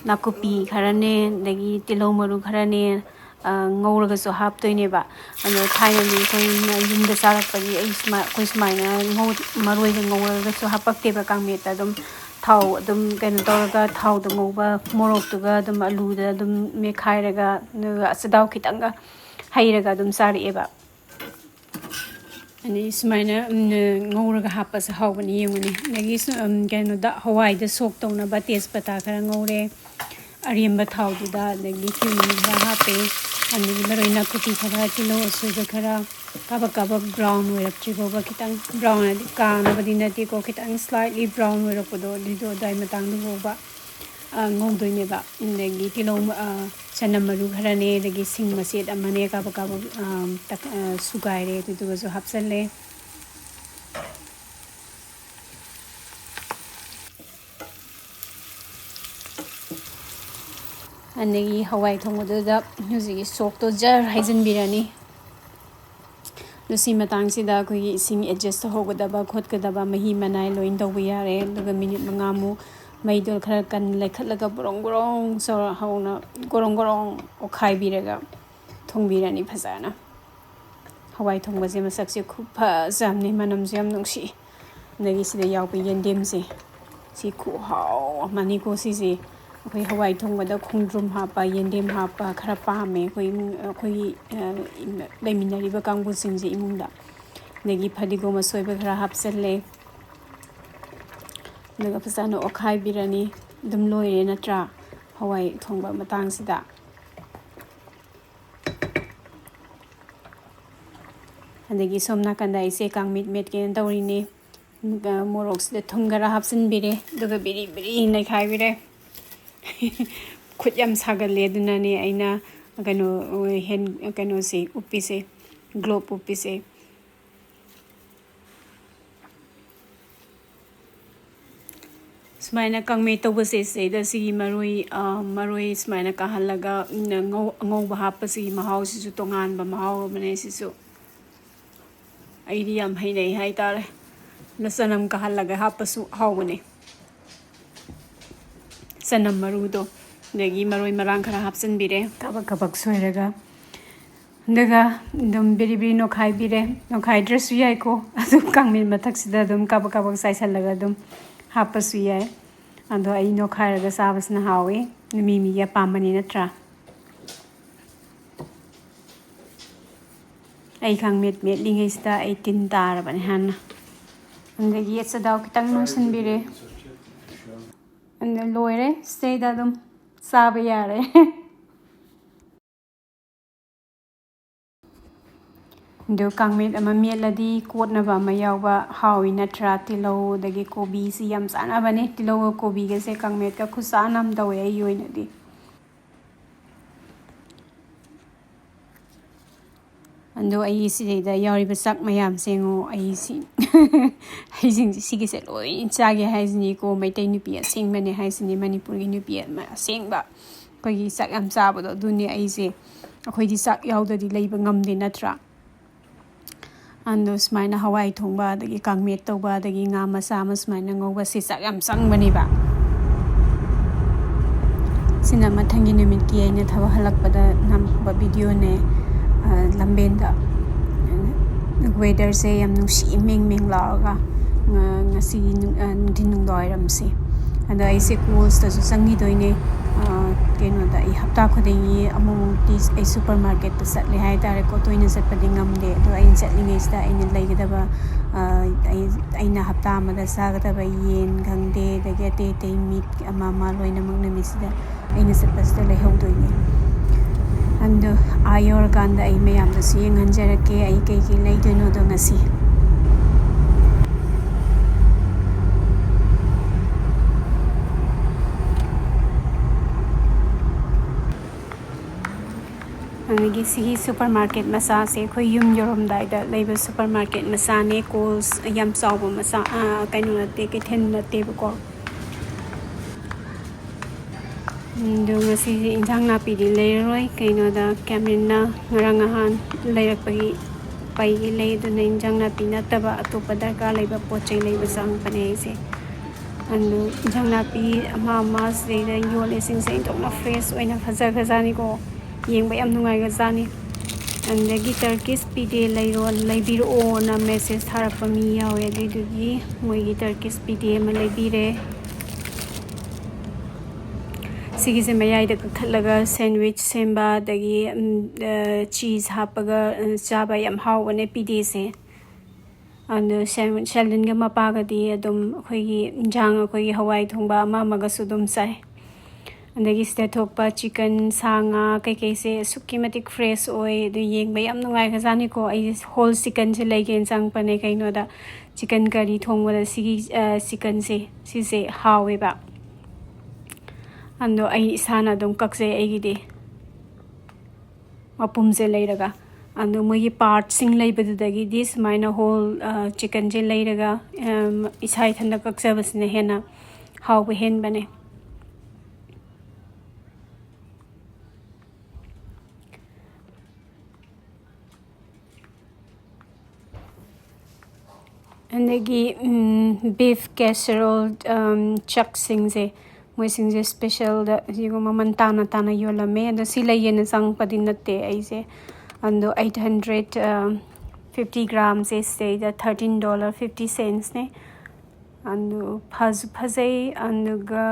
ꯅꯥꯀꯨꯞꯄꯤ ꯈꯔꯅꯦ, ꯑꯗꯒꯤ ꯇꯤꯜꯍꯧ ꯃꯔꯨ ꯈꯔꯅꯦ, ꯑ, ꯉꯧꯔꯒꯁꯨ ꯍꯥꯞꯇꯣꯏꯅꯦꯕ꯫ ꯑꯗꯣ ꯊꯥꯏꯅꯗꯤ ꯑꯩꯈꯣꯏꯅ ꯌꯨꯝꯗ ꯆꯥꯔꯛꯄꯒꯤ ꯑꯩ ꯁꯨꯃꯥꯏ-, ꯑꯩꯈꯣꯏ ꯁꯨꯃꯥꯏꯅ ꯉꯧ-, ꯃꯔꯣꯏꯒ ꯉꯧꯔꯒꯁꯨ ꯍꯥꯞꯄꯛꯇꯦꯕ ꯀꯥꯡꯃꯦꯠꯇ꯫ ꯑꯗꯨꯝ ꯊꯥꯎ ꯑꯗꯨꯝ ꯀꯩꯅꯣ ꯇꯧꯔꯒ ꯊꯥꯎꯗ ꯉꯧꯕ ꯃꯣꯔꯣꯛꯇꯨꯒ ꯑꯗꯨꯝ ꯑꯂꯨꯗ ꯑꯗꯨꯝ ꯃꯦꯠꯈꯥꯏꯔꯒ, ꯑꯗꯨꯒ ꯑꯆꯊꯥꯎ ꯈꯤꯇꯪꯒ ꯍꯩꯔꯒ ꯑꯗꯨꯝ ꯆꯥꯔꯛꯑꯦꯕ꯫ ꯑꯗꯩ ꯁꯨꯃꯥꯏꯅ, ꯎꯝ, ꯉꯧꯔꯒ ꯍꯥꯞꯄꯁꯦ ꯍꯥꯎꯕꯅꯤ, ꯌꯦꯡꯉꯨꯅꯦ꯫ ꯑꯗꯒꯤ ꯁꯨ-, ꯎꯝ, ꯀꯩꯅꯣꯗ, ꯍꯋꯥꯏꯗ ꯁꯣꯛ ꯇꯧꯅꯕ ꯇꯦꯖꯄꯇꯥ ꯈꯔ ꯉꯧꯔꯦ꯫ ꯑꯔꯦꯝꯕ ꯊꯥꯎꯗꯨꯗ ꯑꯗꯒꯤ ꯆꯤꯅꯤ ꯈꯔ ꯍꯥꯞꯄꯦ꯫ ꯑꯗꯒꯤ ꯃꯔꯣꯏ ꯅꯥꯀꯨꯞꯄꯤ ꯈꯔ, ꯇꯤꯜꯍꯧ ꯑꯁꯣꯏꯕ ꯈꯔ, ꯀꯥꯕꯛ ꯀꯥꯕꯛ ꯕ꯭ꯔꯥꯎꯟ ꯑꯣꯏꯔꯛꯇ꯭ꯔꯤ ꯐꯥꯎꯕ ꯈꯤꯇꯪ, ꯕ꯭ꯔꯥꯎꯟ ꯍꯥꯏꯗꯤ ꯀꯥꯅꯕꯗꯤ ꯅꯠꯇꯦꯀꯣ, ꯈꯤꯇꯪ ꯁ꯭ꯂꯥꯏꯠꯂꯤ ꯕ꯭ꯔꯥꯎꯟ ꯑꯣꯏꯔꯛꯄꯗꯣ, ꯑꯗꯨꯏꯗꯣ ꯑꯗꯨꯋꯥꯏ ꯃꯇꯥꯡꯗꯨ ꯐꯥꯎꯕ, ꯑ, ꯉꯧꯗꯣꯏꯅꯦꯕ꯫ ꯑꯗꯒꯤ ꯇꯤꯜꯍꯧ, ꯑ, ꯆꯅꯝ ꯃꯔꯨ ꯈꯔꯅꯦ, ꯑꯗꯒꯤ ꯁꯤꯡ ꯃꯆꯦꯠ ꯑꯃꯅꯦ, ꯀꯥꯕꯛ ꯀꯥꯕꯛ, ꯑ, ꯇꯛ-, ꯑ, ꯁꯨꯒꯥꯏꯔꯦ, ꯑꯗꯨꯗꯨꯒꯁꯨ ꯍꯥꯞꯆꯜꯂꯦ꯫ ꯑꯗꯒꯤ ꯍꯋꯥꯏ ꯊꯣꯡꯕꯗꯨꯗ ꯍꯧꯖꯤꯛꯀꯤ ꯁꯣꯛꯇꯣ ꯖꯔ ꯍꯩꯖꯤꯟꯕꯤꯔꯅꯤ꯫ ꯑꯗꯨ ꯁꯤ ꯃꯇꯥꯡꯁꯤꯗ ꯑꯩꯈꯣꯏꯒꯤ ꯏꯁꯤꯡ ꯑꯦꯗꯖꯁ ꯇꯧꯍꯧꯒꯗꯕ ꯈꯣꯠꯀꯗꯕ, ꯃꯍꯤ ꯃꯅꯥꯏ ꯂꯣꯏꯅ ꯇꯧꯕ ꯌꯥꯔꯦ꯫ ꯑꯗꯨꯒ ꯃꯤꯅꯤꯠ ꯃꯉꯥꯃꯨꯛ ꯃꯩꯗꯣ ꯈꯔ ꯀꯟꯅ ꯂꯩꯈꯠꯂꯒ ꯒꯣꯔꯣꯡ ꯒꯣꯔꯣꯡ ꯆꯥꯎꯔ-, ꯍꯧꯅ ꯒꯣꯔꯣꯡ ꯒꯣꯔꯣꯡ ꯑꯣꯠꯈꯥꯏꯕꯤꯔꯒ ꯊꯣꯡꯕꯤꯔꯅꯤ ꯐꯖꯅ꯫ ꯍꯋꯥꯏ ꯊꯣꯡꯕꯁꯦ ꯃꯁꯛꯁꯦ ꯈꯨꯐꯖ ꯑꯃꯅꯤ, ꯃꯅꯝꯁꯨ ꯌꯥꯝ ꯅꯨꯡꯁꯤ꯫ ꯑꯗꯒꯤ ꯁꯤꯗ ꯌꯥꯎꯕ ꯌꯦꯟꯗꯦꯝꯁꯦ, ꯁꯤ ꯈꯨꯍꯥꯎ ꯑꯃꯅꯤꯀꯣ ꯁꯤꯁꯦ꯫ ꯑꯩꯈꯣꯏ ꯍꯋꯥꯏ ꯊꯣꯡꯕꯗ ꯈꯣꯡꯗ꯭ꯔꯨꯝ ꯍꯥꯞꯄ, ꯌꯦꯟꯗꯦꯝ ꯍꯥꯞꯄ ꯈꯔ ꯄꯥꯝꯃꯦ ꯑꯩꯈꯣꯏ ꯏꯃꯨꯡ, ꯑꯩꯈꯣꯏꯒꯤ, ꯑ, ꯏꯝ-, ꯂꯩꯃꯤꯟꯅꯔꯤꯕ ꯀꯥꯡꯕꯨꯁꯤꯡꯁꯦ ꯏꯃꯨꯡꯗ꯫ ꯑꯗꯒꯤ ꯐꯗꯤꯒꯣꯝ ꯑꯁꯣꯏꯕ ꯈꯔ ꯍꯥꯞꯆꯜꯂꯦ꯫ ꯑꯗꯨꯒ ꯐꯖꯅ ꯑꯣꯠꯈꯥꯏꯕꯤꯔꯅꯤ꯫ ꯑꯗꯨꯝ ꯂꯣꯏꯔꯦ ꯅꯠꯇ꯭ꯔꯥ? ꯍꯋꯥꯏ ꯊꯣꯡꯕ ꯃꯇꯥꯡꯁꯤꯗ꯫ ꯑꯗꯒꯤ ꯁꯣꯝ ꯅꯥꯀꯟꯗ ꯑꯩꯁꯦ ꯀꯥꯡꯃꯦꯠ ꯃꯦꯠꯀꯦꯅ ꯇꯧꯔꯤꯅꯦ꯫ ꯑꯗꯨꯒ ꯃꯣꯔꯣꯛꯁꯤꯗ ꯊꯨꯝ ꯈꯔ ꯍꯥꯞꯆꯤꯟꯕꯤꯔꯦ, ꯑꯗꯨꯒ ꯕꯤꯔꯤ ꯕꯤꯔꯤ ꯅꯩꯈꯥꯏꯕꯤꯔꯦ꯫ ꯈꯨꯠ ꯌꯥꯝ ꯁꯥꯒꯜꯂꯦ, ꯑꯗꯨꯅꯅꯦ ꯑꯩꯅ ꯀꯩꯅꯣ, ꯍꯦꯟ, ꯀꯩꯅꯣꯁꯦ ꯎꯞꯄꯤꯁꯦ, ꯒ꯭ꯂꯣꯞ ꯎꯞꯄꯤꯁꯦ꯫ ꯁꯨꯃꯥꯏꯅ ꯀꯥꯡꯃꯦꯠ ꯇꯧꯕꯁꯦ, ꯁꯤꯗꯩꯗ ꯁꯤꯒꯤ ꯃꯔꯣꯏ, ꯑ, ꯃꯔꯣꯏ ꯁꯨꯃꯥꯏꯅ ꯀꯥꯍꯜꯂꯒ, ꯎꯝ, ꯉꯧ-, ꯑꯉꯧꯕ ꯍꯥꯞꯄꯁꯤꯒꯤ ꯃꯍꯥꯎꯁꯤꯁꯨ ꯇꯣꯉꯥꯟꯕ ꯃꯍꯥꯎ ꯑꯃꯅꯦ ꯁꯤꯁꯨ꯫ ꯑꯩꯗꯤ ꯌꯥꯝ ꯍꯩꯅꯩ ꯍꯥꯏꯇꯥꯔꯦ꯫ ꯑꯗ ꯆꯅꯝ ꯀꯥꯍꯜꯂꯒ ꯍꯥꯞꯄꯁꯨ ꯍꯥꯎꯕꯅꯦ꯫ ꯆꯅꯝ ꯃꯔꯨꯗꯣ, ꯑꯗꯒꯤ ꯃꯔꯣꯏ ꯃꯔꯥꯡ ꯈꯔ ꯍꯥꯞꯆꯤꯟꯕꯤꯔꯦ, ꯀꯕꯛ ꯀꯕꯛ ꯁꯣꯏꯔꯒ꯫ ꯑꯗꯨꯒ ꯑꯗꯨꯝ ꯕꯤꯔꯤ ꯕꯤꯔꯤ ꯅꯣꯈꯥꯏꯕꯤꯔꯦ꯫ ꯅꯣꯈꯥꯏꯗ꯭ꯔꯁꯨ ꯌꯥꯏꯀꯣ, ꯑꯗꯨ ꯀꯥꯡꯃꯦꯠ ꯃꯊꯛꯁꯤꯗ ꯑꯗꯨꯝ ꯀꯕꯛ ꯀꯕꯛ ꯆꯥꯏꯁꯜꯂꯒ ꯑꯗꯨꯝ ꯍꯥꯞꯄꯁꯨ ꯌꯥꯏ꯫ ꯑꯗꯣ ꯑꯩ ꯅꯣꯈꯥꯏꯔꯒ ꯆꯥꯕꯁꯤꯅ ꯍꯥꯎꯋꯤ, ꯃꯤ ꯃꯤꯒꯤ ꯑꯄꯥꯝꯕꯅꯤ ꯅꯠꯇ꯭ꯔꯥ? ꯑꯩ ꯀꯥꯡꯃꯦꯠ ꯃꯦꯠꯂꯤꯉꯩꯁꯤꯗ ꯑꯩ ꯇꯤꯟ ꯇꯥꯔꯕꯅꯦ ꯍꯥꯟꯅ꯫ ꯑꯗꯒꯤ ꯌꯦꯠ ꯆꯗꯥꯎ ꯈꯤꯇꯪ ꯅꯣꯏꯁꯤꯟꯕꯤꯔꯦ꯫ ꯑꯗ ꯂꯣꯏꯔꯦ, ꯁꯤꯗꯩꯗ ꯑꯗꯨꯝ ꯆꯥꯕ ꯌꯥꯔꯦ꯫ ꯑꯗꯨ ꯀꯥꯡꯃꯦꯠ ꯑꯃ ꯃꯦꯠꯂꯗꯤ ꯀꯣꯠꯅꯕ ꯑꯃ ꯌꯥꯎꯕ ꯍꯥꯎꯏ ꯅꯠꯇ꯭ꯔꯥ? ꯇꯤꯜꯍꯧ ꯑꯗꯒꯤ ꯀꯣꯕꯤꯁꯤ ꯌꯥꯝ ꯆꯥꯟꯅꯕꯅꯦ꯫ ꯇꯤꯜꯍꯧꯒ ꯀꯣꯕꯤꯒꯁꯦ ꯀꯥꯡꯃꯦꯠꯀ ꯈꯨꯆꯥꯟ ꯑꯃ ꯇꯧꯋꯦ ꯑꯩꯒꯤ ꯑꯣꯏꯅꯗꯤ꯫ ꯑꯗꯣ ꯑꯩ ꯁꯤꯗꯩꯗ ꯌꯥꯎꯔꯤꯕ ꯆꯥꯛ ꯃꯌꯥꯝꯁꯦ ꯌꯦꯡꯉꯣ꯫ ꯑꯩ ꯁꯤ, ꯑꯩꯁꯤꯡꯁꯦ ꯁꯤꯒꯤꯁꯦ ꯂꯣꯏ ꯆꯥꯒꯦ ꯍꯥꯏꯁꯤꯅꯤꯀꯣ꯫ ꯃꯩꯇꯩ ꯅꯨꯄꯤ ꯑꯁꯦꯡꯕꯅꯦ ꯍꯥꯏꯁꯤꯅꯤ, ꯃꯅꯤꯄꯨꯔꯒꯤ ꯅꯨꯄꯤ ꯑꯃ ꯑꯁꯦꯡꯕ꯫ ꯑꯩꯈꯣꯏꯒꯤ ꯆꯥꯛ ꯌꯥꯝ ꯆꯥꯕꯗꯣ ꯑꯗꯨꯅꯦ ꯑꯩꯁꯦ꯫ ꯑꯩꯈꯣꯏꯗꯤ ꯆꯥꯛ ꯌꯥꯎꯗ꯭ꯔꯗꯤ ꯂꯩꯕ ꯉꯝꯗꯦ ꯅꯠꯇ꯭ꯔꯥ? ꯑꯗꯣ ꯁꯨꯃꯥꯏꯅ ꯍꯋꯥꯏ ꯊꯣꯡꯕ, ꯑꯗꯒꯤ ꯀꯥꯡꯃꯦꯠ ꯇꯧꯕ, ꯑꯗꯒꯤ ꯉꯥ ꯃꯆꯥ ꯑꯃ ꯁꯨꯃꯥꯏꯅ ꯉꯧꯕꯁꯦ ꯆꯥꯛ ꯌꯥꯝ ꯆꯪꯕꯅꯦꯕ꯫ ꯁꯤꯅ ꯃꯊꯪꯒꯤ ꯅꯨꯃꯤꯠꯀꯤ ꯑꯩꯅ ꯊꯕꯛ ꯍꯜꯂꯛꯄꯗ ꯅꯝꯕ videoꯅꯦ꯫ ꯑ, ꯂꯝꯕꯦꯟꯗ weatherꯁꯦ ꯌꯥꯝ ꯅꯨꯡꯁꯤ, ꯃꯦꯡ ꯃꯦꯡ ꯂꯥꯎꯔꯒ, ꯑ, ꯉꯁꯤꯒꯤ ꯅꯨꯡ-, ꯑ, ꯅꯨꯡꯊꯤꯟ ꯅꯨꯡꯗꯥꯡꯋꯥꯏꯔꯝꯁꯦ꯫ ꯑꯗꯣ ꯑꯩꯁꯦ Colesꯇꯁꯨ ꯆꯪꯈꯤꯗꯣꯏꯅꯦ꯫ ꯑ, ꯀꯩꯅꯣꯗ ꯑꯩ ꯍꯞꯇꯥ ꯈꯨꯗꯤꯡꯒꯤ ꯑꯃꯨꯛꯃꯨꯛꯇꯤ ꯑꯩ supermarketꯇ ꯆꯠꯂꯦ ꯍꯥꯏꯇꯥꯔꯦꯀꯣ꯫ ꯇꯣꯏꯅ ꯆꯠꯄꯗꯤ ꯉꯝꯗꯦ꯫ ꯑꯗꯣ ꯑꯩꯅ ꯆꯠꯂꯤꯉꯩꯁꯤꯗ ꯑꯩꯅ ꯂꯩꯒꯗꯕ, ꯑ, ꯑꯩ, ꯑꯩꯅ ꯍꯞꯇꯥ ꯑꯃꯗ ꯆꯥꯒꯗꯕ ꯌꯦꯟ ꯈꯪꯗꯦ, ꯑꯗꯒꯤ ꯑꯇꯩ ꯑꯇꯩ meat ꯑꯃ ꯑꯃ ꯂꯣꯏꯅꯃꯛ ꯅꯨꯃꯤꯠꯁꯤꯗ ꯑꯩꯅ ꯆꯠꯄꯁꯤꯗ ꯂꯩꯍꯧꯗꯣꯏꯅꯦ꯫ ꯑꯗꯣ ꯑꯥ ꯌꯧꯔꯀꯥꯟꯗ ꯑꯩ ꯃꯌꯥꯝꯗꯁꯨ ꯌꯦꯡꯍꯟꯖꯔꯛꯀꯦ ꯑꯩ ꯀꯩ ꯀꯩ ꯂꯩꯗꯣꯏꯅꯣꯗꯣ ꯉꯁꯤ꯫ ꯑꯗꯒꯤ ꯁꯤꯒꯤ supermarket ꯃꯆꯥꯁꯦ ꯑꯩꯈꯣꯏ ꯌꯨꯝ ꯌꯧꯔꯝꯗꯥꯏꯗ ꯂꯩꯕ supermarket ꯃꯆꯥꯅꯦ꯫ Coles ꯌꯥꯝ ꯆꯥꯎꯕ ꯃꯆꯥ, ꯑꯥ, ꯀꯩꯅꯣ ꯅꯠꯇꯦ, ꯀꯩꯊꯦꯜ ꯅꯠꯇꯦꯕꯀꯣ꯫ ꯑꯗꯣ ꯉꯁꯤꯁꯦ ꯏꯟꯁꯥꯡ ꯅꯥꯄꯤꯗꯤ ꯂꯩꯔꯔꯣꯏ꯫ ꯀꯩꯅꯣꯗ Cameronꯅ ꯉꯔꯥꯡ ꯅꯍꯥꯟ ꯂꯩꯔꯛꯄꯒꯤ ꯄꯩꯒꯤ ꯂꯩ꯫ ꯑꯗꯨꯅ ꯏꯟꯁꯥꯡ ꯅꯥꯄꯤ ꯅꯠꯇꯕ ꯑꯇꯣꯞꯄ ꯗꯔꯀꯥꯔ ꯂꯩꯕ ꯄꯣꯠ ꯆꯩ ꯂꯩꯕ ꯆꯪꯉꯛꯄꯅꯦ ꯑꯩꯁꯦ꯫ ꯑꯗꯨ ꯏꯟꯁꯥꯡ ꯅꯥꯄꯤ ꯑꯃ ꯑꯃ ꯁꯤꯗꯩꯗ ꯌꯣꯜꯂꯤꯁꯤꯡꯁꯦ ꯑꯣꯟꯊꯣꯛꯅ fresh ꯑꯣꯏꯅ ꯐꯖꯈ꯭ꯔꯖꯥꯠꯅꯤꯀꯣ꯫ ꯌꯦꯡꯕ ꯌꯥꯝ ꯅꯨꯡꯉꯥꯏꯈ꯭ꯔꯖꯥꯠꯅꯤ꯫ ꯑꯗꯒꯤ Turkish ꯄꯤꯗꯦ ꯂꯩꯔꯣ, ꯂꯩꯕꯤꯔꯛꯑꯣꯅ message ꯊꯥꯔꯛꯄ ꯃꯤ ꯌꯥꯎꯋꯦ꯫ ꯑꯗꯨꯏꯗꯨꯒꯤ ꯃꯣꯏꯒꯤ Turkish ꯄꯤꯗꯦ ꯑꯃ ꯂꯩꯕꯤꯔꯦ꯫ ꯁꯤꯒꯤꯁꯦ ꯃꯌꯥꯏꯗ ꯀꯛꯊꯠꯂꯒ sandwich ꯁꯦꯝꯕ, ꯑꯗꯒꯤ, ꯎꯝ, ꯑ, cheese ꯍꯥꯞꯄꯒ, ꯑ, ꯆꯥꯕ ꯌꯥꯝ ꯍꯥꯎꯕꯅꯦ ꯄꯤꯗꯦꯁꯦ꯫ ꯑꯗꯣ ꯁꯦꯜ-, ꯁꯦꯜꯗꯤꯟꯒ ꯃꯄꯥꯒꯗꯤ ꯑꯗꯨꯝ ꯑꯩꯈꯣꯏꯒꯤ ꯏꯟꯖꯥꯡ, ꯑꯩꯈꯣꯏꯒꯤ ꯍꯋꯥꯏ ꯊꯣꯡꯕ ꯑꯃ ꯑꯃꯒꯁꯨ ꯑꯗꯨꯝ ꯆꯥꯏ꯫ ꯑꯗꯒꯤ ꯁꯤꯗ ꯊꯣꯛꯄ chicken, ꯁꯥ ꯉꯥ ꯀꯩꯀꯩꯁꯦ ꯑꯁꯨꯛꯀꯤ ꯃꯇꯤꯛ fresh ꯑꯣꯏ꯫ ꯑꯗꯨ ꯌꯦꯡꯕ ꯌꯥꯝ ꯅꯨꯡꯉꯥꯏꯈ꯭ꯔꯖꯥꯠꯅꯤꯀꯣ꯫ ꯑꯩ whole chickenꯁꯦ ꯂꯩꯒꯦꯅ ꯆꯪꯉꯛꯄꯅꯦ꯫ ꯀꯩꯅꯣꯗ chicken curry ꯊꯣꯡꯕꯗ ꯁꯤꯒꯤ, ꯑ, chickenꯁꯦ, ꯁꯤꯁꯦ ꯍꯥꯎꯋꯦꯕ꯫ ꯑꯗꯣ ꯑꯩ ꯏꯁꯥꯅ ꯑꯗꯨꯝ ꯀꯛꯆꯩ ꯑꯩꯒꯤꯗꯤ꯫ ꯃꯄꯨꯝꯁꯦ ꯂꯩꯔꯒ꯫ ꯑꯗꯣ ꯃꯣꯏꯒꯤ partsꯁꯤꯡ ꯂꯩꯕꯗꯨꯗꯒꯤꯗꯤ ꯁꯨꯃꯥꯏꯅ whole, ꯑ, chickenꯁꯦ ꯂꯩꯔꯒ, ꯑꯝ, ꯏꯁꯥ ꯏꯊꯟꯇ ꯀꯛꯆꯕꯁꯤꯅ ꯍꯦꯟꯅ ꯍꯥꯎꯕ ꯍꯦꯟꯕꯅꯦ꯫ ꯑꯗꯒꯤ, ꯎꯝ, beef casserole, ꯎꯝ, ꯆꯥꯛꯁꯤꯡꯁꯦ, ꯃꯣꯏꯁꯤꯡꯁꯦ specialꯗ ꯁꯤꯒꯨꯝꯕ ꯃꯃꯜ ꯇꯥꯅ ꯇꯥꯅ ꯌꯣꯜꯂꯝꯃꯦ꯫ ꯑꯗꯣ ꯁꯤ ꯂꯩꯒꯦꯅ ꯆꯪꯉꯛꯄꯗꯤ ꯅꯠꯇꯦ ꯑꯩꯁꯦ꯫ ꯑꯗꯣ eight hundred, ꯑ, fifty gramꯁꯦ ꯁꯤꯗꯩꯗ thirteen dollar fifty centsꯅꯦ꯫ ꯑꯗꯨ ꯐꯁꯨ ꯐꯖꯩ꯫ ꯑꯗꯨꯒ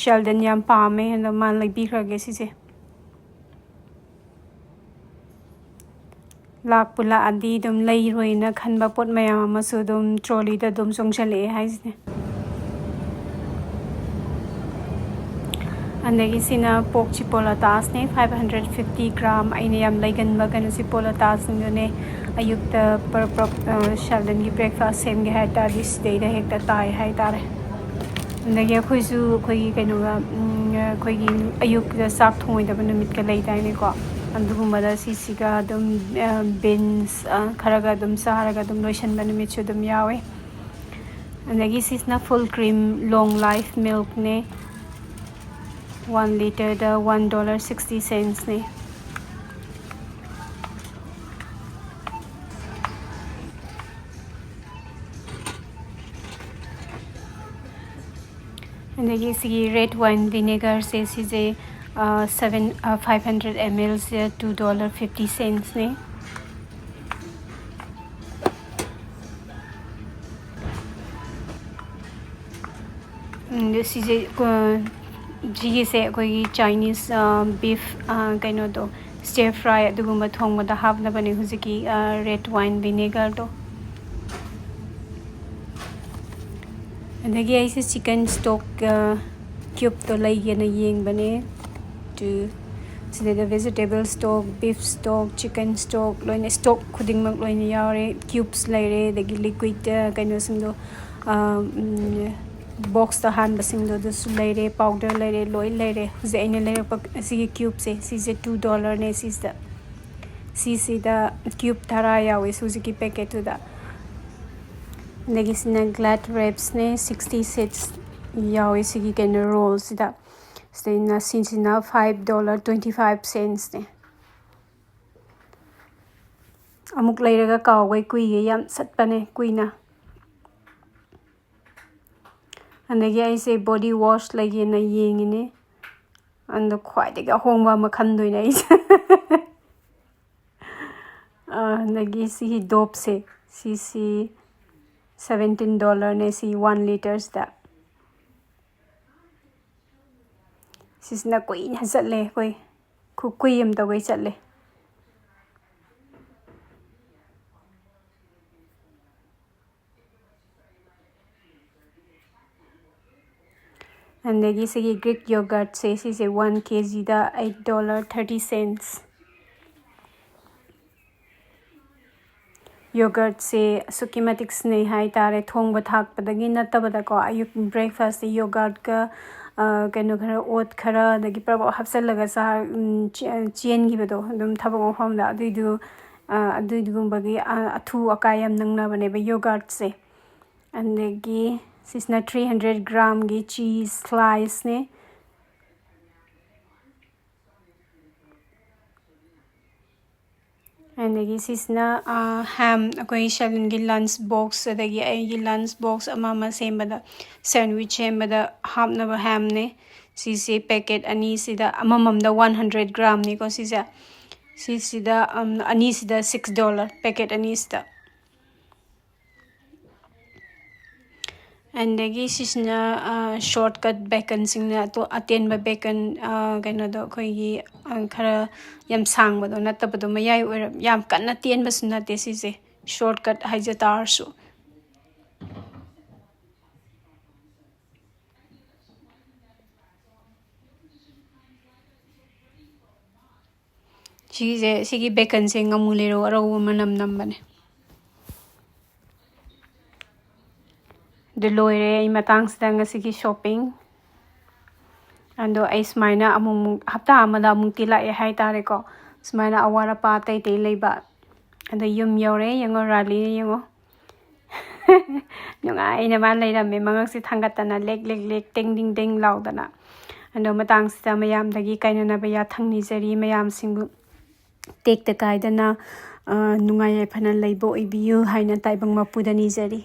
ꯁꯦꯜꯗꯟ ꯌꯥꯝ ꯄꯥꯝꯃꯦ꯫ ꯑꯗꯣ ꯃꯥ ꯂꯩꯕꯤꯈ꯭ꯔꯒꯦ ꯁꯤꯁꯦ꯫ ꯂꯥꯛꯄꯨ ꯂꯥꯛꯑꯗꯤ ꯑꯗꯨꯝ ꯂꯩꯔꯣꯏꯅ ꯈꯟꯕ ꯄꯣꯠ ꯃꯌꯥꯝ ꯑꯃꯁꯨ ꯑꯗꯨꯝ trolleyꯗ ꯑꯗꯨꯝ ꯆꯣꯡꯁꯤꯜꯂꯛꯑꯦ ꯍꯥꯏꯁꯤꯅꯦ꯫ ꯑꯗꯒꯤ ꯁꯤꯅ pork chipotle ꯇꯥꯁꯅꯦ, five hundred fifty gram꯫ ꯑꯩꯅ ꯌꯥꯝ ꯂꯩꯒꯟꯕ ꯀꯩꯅꯣ chipotle ꯇꯥꯁꯁꯤꯡꯗꯨꯅꯦ꯫ ꯑꯌꯨꯛꯇ ꯄꯔꯞ ꯄꯔꯞ, ꯑ, ꯁꯦꯜꯗꯟꯒꯤ breakfast ꯁꯦꯝꯒꯦ ꯍꯥꯏ ꯇꯥꯔꯗꯤ ꯁꯤꯗꯩꯗ ꯍꯦꯛꯇ ꯇꯥꯏ ꯍꯥꯏ ꯇꯥꯔꯦ꯫ ꯑꯗꯒꯤ ꯑꯩꯈꯣꯏꯁꯨ ꯑꯩꯈꯣꯏꯒꯤ ꯀꯩꯅꯣꯒ, ꯎꯝ, ꯑꯩꯈꯣꯏꯒꯤ ꯑꯌꯨꯛꯇ ꯆꯥꯛ ꯊꯣꯡꯉꯣꯏꯗꯕ ꯅꯨꯃꯤꯠꯀ ꯂꯩꯗꯥꯏꯅꯦꯀꯣ? ꯑꯗꯨꯒꯨꯝꯕꯗ ꯁꯤꯁꯤꯒ ꯑꯗꯨꯝ, ꯑ, beans, ꯑ, ꯈꯔꯒ ꯑꯗꯨꯝ ꯆꯥꯔꯒ ꯑꯗꯨꯝ ꯂꯣꯏꯁꯤꯟꯕ ꯅꯨꯃꯤꯠꯁꯨ ꯑꯗꯨꯝ ꯌꯥꯎꯋꯦ꯫ ꯑꯗꯒꯤ ꯁꯤꯁꯤꯅ full cream long life milkꯅꯦ꯫ One litreꯗ one dollar sixty centsꯅꯦ꯫ ꯑꯗꯒꯤ ꯁꯤꯒꯤ red wine vinegarꯁꯦ, ꯁꯤꯁꯦ, ꯑ, seven, ꯑ, five hundred mlꯁꯦ two dollar fifty centsꯅꯦ꯫ ꯎꯝ, ꯑꯗꯨ ꯁꯤꯁꯦ, ꯑ, ꯁꯤꯒꯤꯁꯦ ꯑꯩꯈꯣꯏꯒꯤ Chinese, ꯑ, beef, ꯑ, ꯀꯩꯅꯣꯗꯣ, stir fry ꯑꯗꯨꯒꯨꯝꯕ ꯊꯣꯡꯕꯗ ꯍꯥꯞꯅꯕꯅꯦ ꯍꯧꯖꯤꯛꯀꯤ, ꯑ, red wine vinegarꯗꯣ꯫ ꯑꯗꯒꯤ ꯑꯩꯁꯦ chicken stock, ꯑ, Cubeꯇꯣ ꯂꯩꯒꯦꯅ ꯌꯦꯡꯕꯅꯦ꯫ To ꯁꯤꯗꯩꯗ vegetable stock, beef stock, chicken stock, ꯂꯣꯏꯅ stock ꯈꯨꯗꯤꯡꯃꯛ ꯂꯣꯏꯅ ꯌꯥꯎꯔꯦ꯫ Cubes ꯂꯩꯔꯦ, ꯑꯗꯒꯤ liquid, ꯑ, ꯀꯩꯅꯣꯁꯤꯡꯗꯣ, ꯑ, ꯎꯝ, boxꯇ ꯍꯥꯟꯕꯁꯤꯡꯗꯣ ꯑꯗꯨꯁꯨ ꯂꯩꯔꯦ, powder ꯂꯩꯔꯦ, ꯂꯣꯏ ꯂꯩꯔꯦ꯫ ꯍꯧꯖꯤꯛ ꯑꯩꯅ ꯂꯩꯔꯛꯄ ꯑꯁꯤꯒꯤ cubeꯁꯦ, ꯁꯤꯁꯦ two dollarꯅꯦ꯫ ꯁꯤꯁꯤꯗ, ꯁꯤꯁꯤꯗ cube ꯇꯔꯥ ꯌꯥꯎꯋꯦ ꯍꯧꯖꯤꯛꯀꯤ packetꯇꯨꯗ꯫ ꯑꯗꯒꯤ ꯁꯤꯅ Glad wrapsꯅꯦ, sixty sheets ꯌꯥꯎꯋꯦ ꯁꯤꯒꯤ ꯀꯩꯅꯣ rollꯁꯤꯗ꯫ ꯁꯤꯗꯩꯅ, ꯁꯤꯁꯤꯅ five dollar twenty five centsꯅꯦ꯫ ꯑꯃꯨꯛ ꯂꯩꯔꯒ ꯀꯥꯎꯕꯩ ꯀꯨꯏꯌꯦ, ꯌꯥꯝ ꯆꯠꯄꯅꯦ ꯀꯨꯏꯅ꯫ ꯑꯗꯒꯤ ꯑꯩꯁꯦ body wash ꯂꯩꯒꯦꯅ ꯌꯦꯡꯉꯤꯅꯦ꯫ ꯑꯗꯣ ꯈ꯭ꯋꯥꯏꯗꯒꯤ ꯑꯍꯣꯡꯕ ꯑꯃ ꯈꯟꯗꯣꯏꯅꯦ ꯑꯩꯁꯦ꯫ ꯑ, ꯑꯗꯒꯤ ꯁꯤꯒꯤ Doveꯁꯦ, ꯁꯤꯁꯤ seventeen dollarꯅꯦ, ꯁꯤ one litresꯇ꯫ ꯁꯤꯁꯤꯅ ꯀꯨꯏꯅ ꯆꯠꯂꯦ ꯑꯩꯈꯣꯏ꯫ ꯈꯨꯀꯨꯏ ꯑꯃ ꯇꯧꯒꯩ ꯆꯠꯂꯦ꯫ ꯑꯗꯒꯤ ꯁꯤꯒꯤ Greek yogurtꯁꯦ, ꯁꯤꯁꯦ one kgꯗ eight dollar thirty cents꯫ Yogurtꯁꯦ ꯑꯁꯨꯛꯀꯤ ꯃꯇꯤꯛ ꯁꯤꯖꯤꯟꯅꯩ ꯍꯥꯏꯇꯥꯔꯦ, ꯊꯣꯡꯕ ꯊꯥꯛꯄꯗꯒꯤ ꯅꯠꯇꯕꯗꯀꯣ꯫ ꯑꯌꯨꯛ breakfastꯁꯦ yogurtꯀ, ꯑ, ꯀꯩꯅꯣ ꯈꯔ, oat ꯈꯔ, ꯑꯗꯒꯤ ꯄ꯭ꯔꯞ ꯍꯥꯞꯆꯜꯂꯒ ꯆꯥ-, ꯎꯝ, ꯆꯦ-, ꯆꯦꯟꯈꯤꯕꯗꯣ ꯑꯗꯨꯝ ꯊꯕꯛ ꯃꯐꯝꯗ, ꯑꯗꯨꯏꯗꯨ, ꯑ, ꯑꯗꯨꯏꯗꯨꯒꯨꯝꯕꯒꯤ, ꯑ, ꯑꯊꯨ ꯑꯀꯥꯏ ꯌꯥꯝ ꯅꯪꯅꯕꯅꯦꯕ yogurtꯁꯦ꯫ ꯑꯗꯒꯤ ꯁꯤꯁꯤꯅ three hundred gramꯒꯤ cheese sliceꯅꯦ꯫ ꯑꯗꯒꯤ ꯁꯤꯁꯤꯅ, ꯑ, ham, ꯑꯩꯈꯣꯏ ꯁꯦꯂꯟꯒꯤ lunch box, ꯑꯗꯒꯤ ꯑꯩꯒꯤ lunch box ꯑꯃ ꯑꯃ ꯁꯦꯝꯕꯗ, sandwich ꯁꯦꯝꯕꯗ ꯍꯥꯞꯅꯕ hamꯅꯦ꯫ ꯁꯤꯁꯦ packet ꯑꯅꯤꯁꯤꯗ, ꯑꯃꯃꯝꯗ one hundred gramꯅꯤꯀꯣ ꯁꯤꯁꯦ꯫ ꯁꯤꯁꯤꯗ, ꯎꯝ, ꯑꯅꯤꯁꯤꯗ six dollar, packet ꯑꯅꯤꯁꯤꯗ꯫ ꯑꯗꯒꯤ ꯁꯤꯁꯤꯅ, ꯑ, shortcut baconꯁꯤꯡꯅ ꯑꯇꯣ-, ꯑꯇꯦꯟꯕ bacon, ꯑ, ꯀꯩꯅꯣꯗꯣ ꯑꯩꯈꯣꯏꯒꯤ, ꯑ, ꯈꯔ ꯌꯥꯝ ꯁꯥꯡꯕꯗꯣ ꯅꯠꯇꯕꯗꯣ, ꯃꯌꯥꯏ ꯑꯣꯏꯔꯞ, ꯌꯥꯝ ꯀꯟꯅ ꯇꯦꯟꯕꯁꯨ ꯅꯠꯇꯦ ꯁꯤꯁꯦ, shortcut ꯍꯥꯏꯖ ꯇꯥꯔꯁꯨ꯫ ꯁꯤꯒꯤꯁꯦ, ꯁꯤꯒꯤ ꯕꯦꯀꯟꯁꯦ ꯉꯥꯃꯨ ꯂꯩꯔꯧ ꯑꯔꯧꯕ ꯃꯅꯝ ꯅꯝꯕꯅꯦ꯫ ꯑꯗꯨ ꯂꯣꯏꯔꯦ ꯑꯩ ꯃꯇꯥꯡꯁꯤꯗ ꯉꯁꯤꯒꯤ shopping꯫ ꯑꯗꯣ ꯑꯩ ꯁꯨꯃꯥꯏꯅ ꯑꯃꯨꯛꯃꯨꯛ, ꯍꯞꯇꯥ ꯑꯃꯗ ꯑꯃꯨꯛꯇꯤ ꯂꯥꯛꯑꯦ ꯍꯥꯏꯇꯥꯔꯦꯀꯣ, ꯁꯨꯃꯥꯏꯅ ꯑꯋꯥꯠ ꯑꯄꯥ ꯑꯇꯩ ꯑꯇꯩ ꯂꯩꯕ꯫ ꯑꯗꯣ ꯌꯨꯝ ꯌꯧꯔꯦ, ꯌꯦꯡꯉꯣ, ꯔꯥꯂꯤꯅ ꯌꯦꯡꯉꯣ꯫ ꯅꯨꯡꯉꯥꯏꯅ ꯃꯥ ꯂꯩꯔꯝꯃꯦ, ꯃꯉꯛꯁꯦ ꯊꯥꯡꯒꯠꯇꯅ ꯂꯦꯛ ꯂꯦꯛ ꯂꯦꯛ, ꯇꯦꯡ ꯗꯤꯡ ꯗꯦꯡ ꯂꯥꯎꯗꯅ꯫ ꯑꯗꯣ ꯃꯇꯥꯡꯁꯤꯗ ꯃꯌꯥꯝꯗꯒꯤ ꯀꯥꯏꯅꯅꯕ ꯌꯥꯊꯪ ꯅꯤꯖꯔꯤ, ꯃꯌꯥꯝꯁꯤꯡꯕꯨ ꯇꯦꯛꯇ ꯀꯥꯏꯗꯅ, ꯑ, ꯅꯨꯡꯉꯥꯏ ꯌꯥꯏꯐꯅ ꯂꯩꯕ ꯑꯣꯏꯕꯤꯌꯨ ꯍꯥꯏꯅ ꯇꯥꯏꯕꯪ ꯃꯄꯨꯗ ꯅꯤꯖꯔꯤ꯫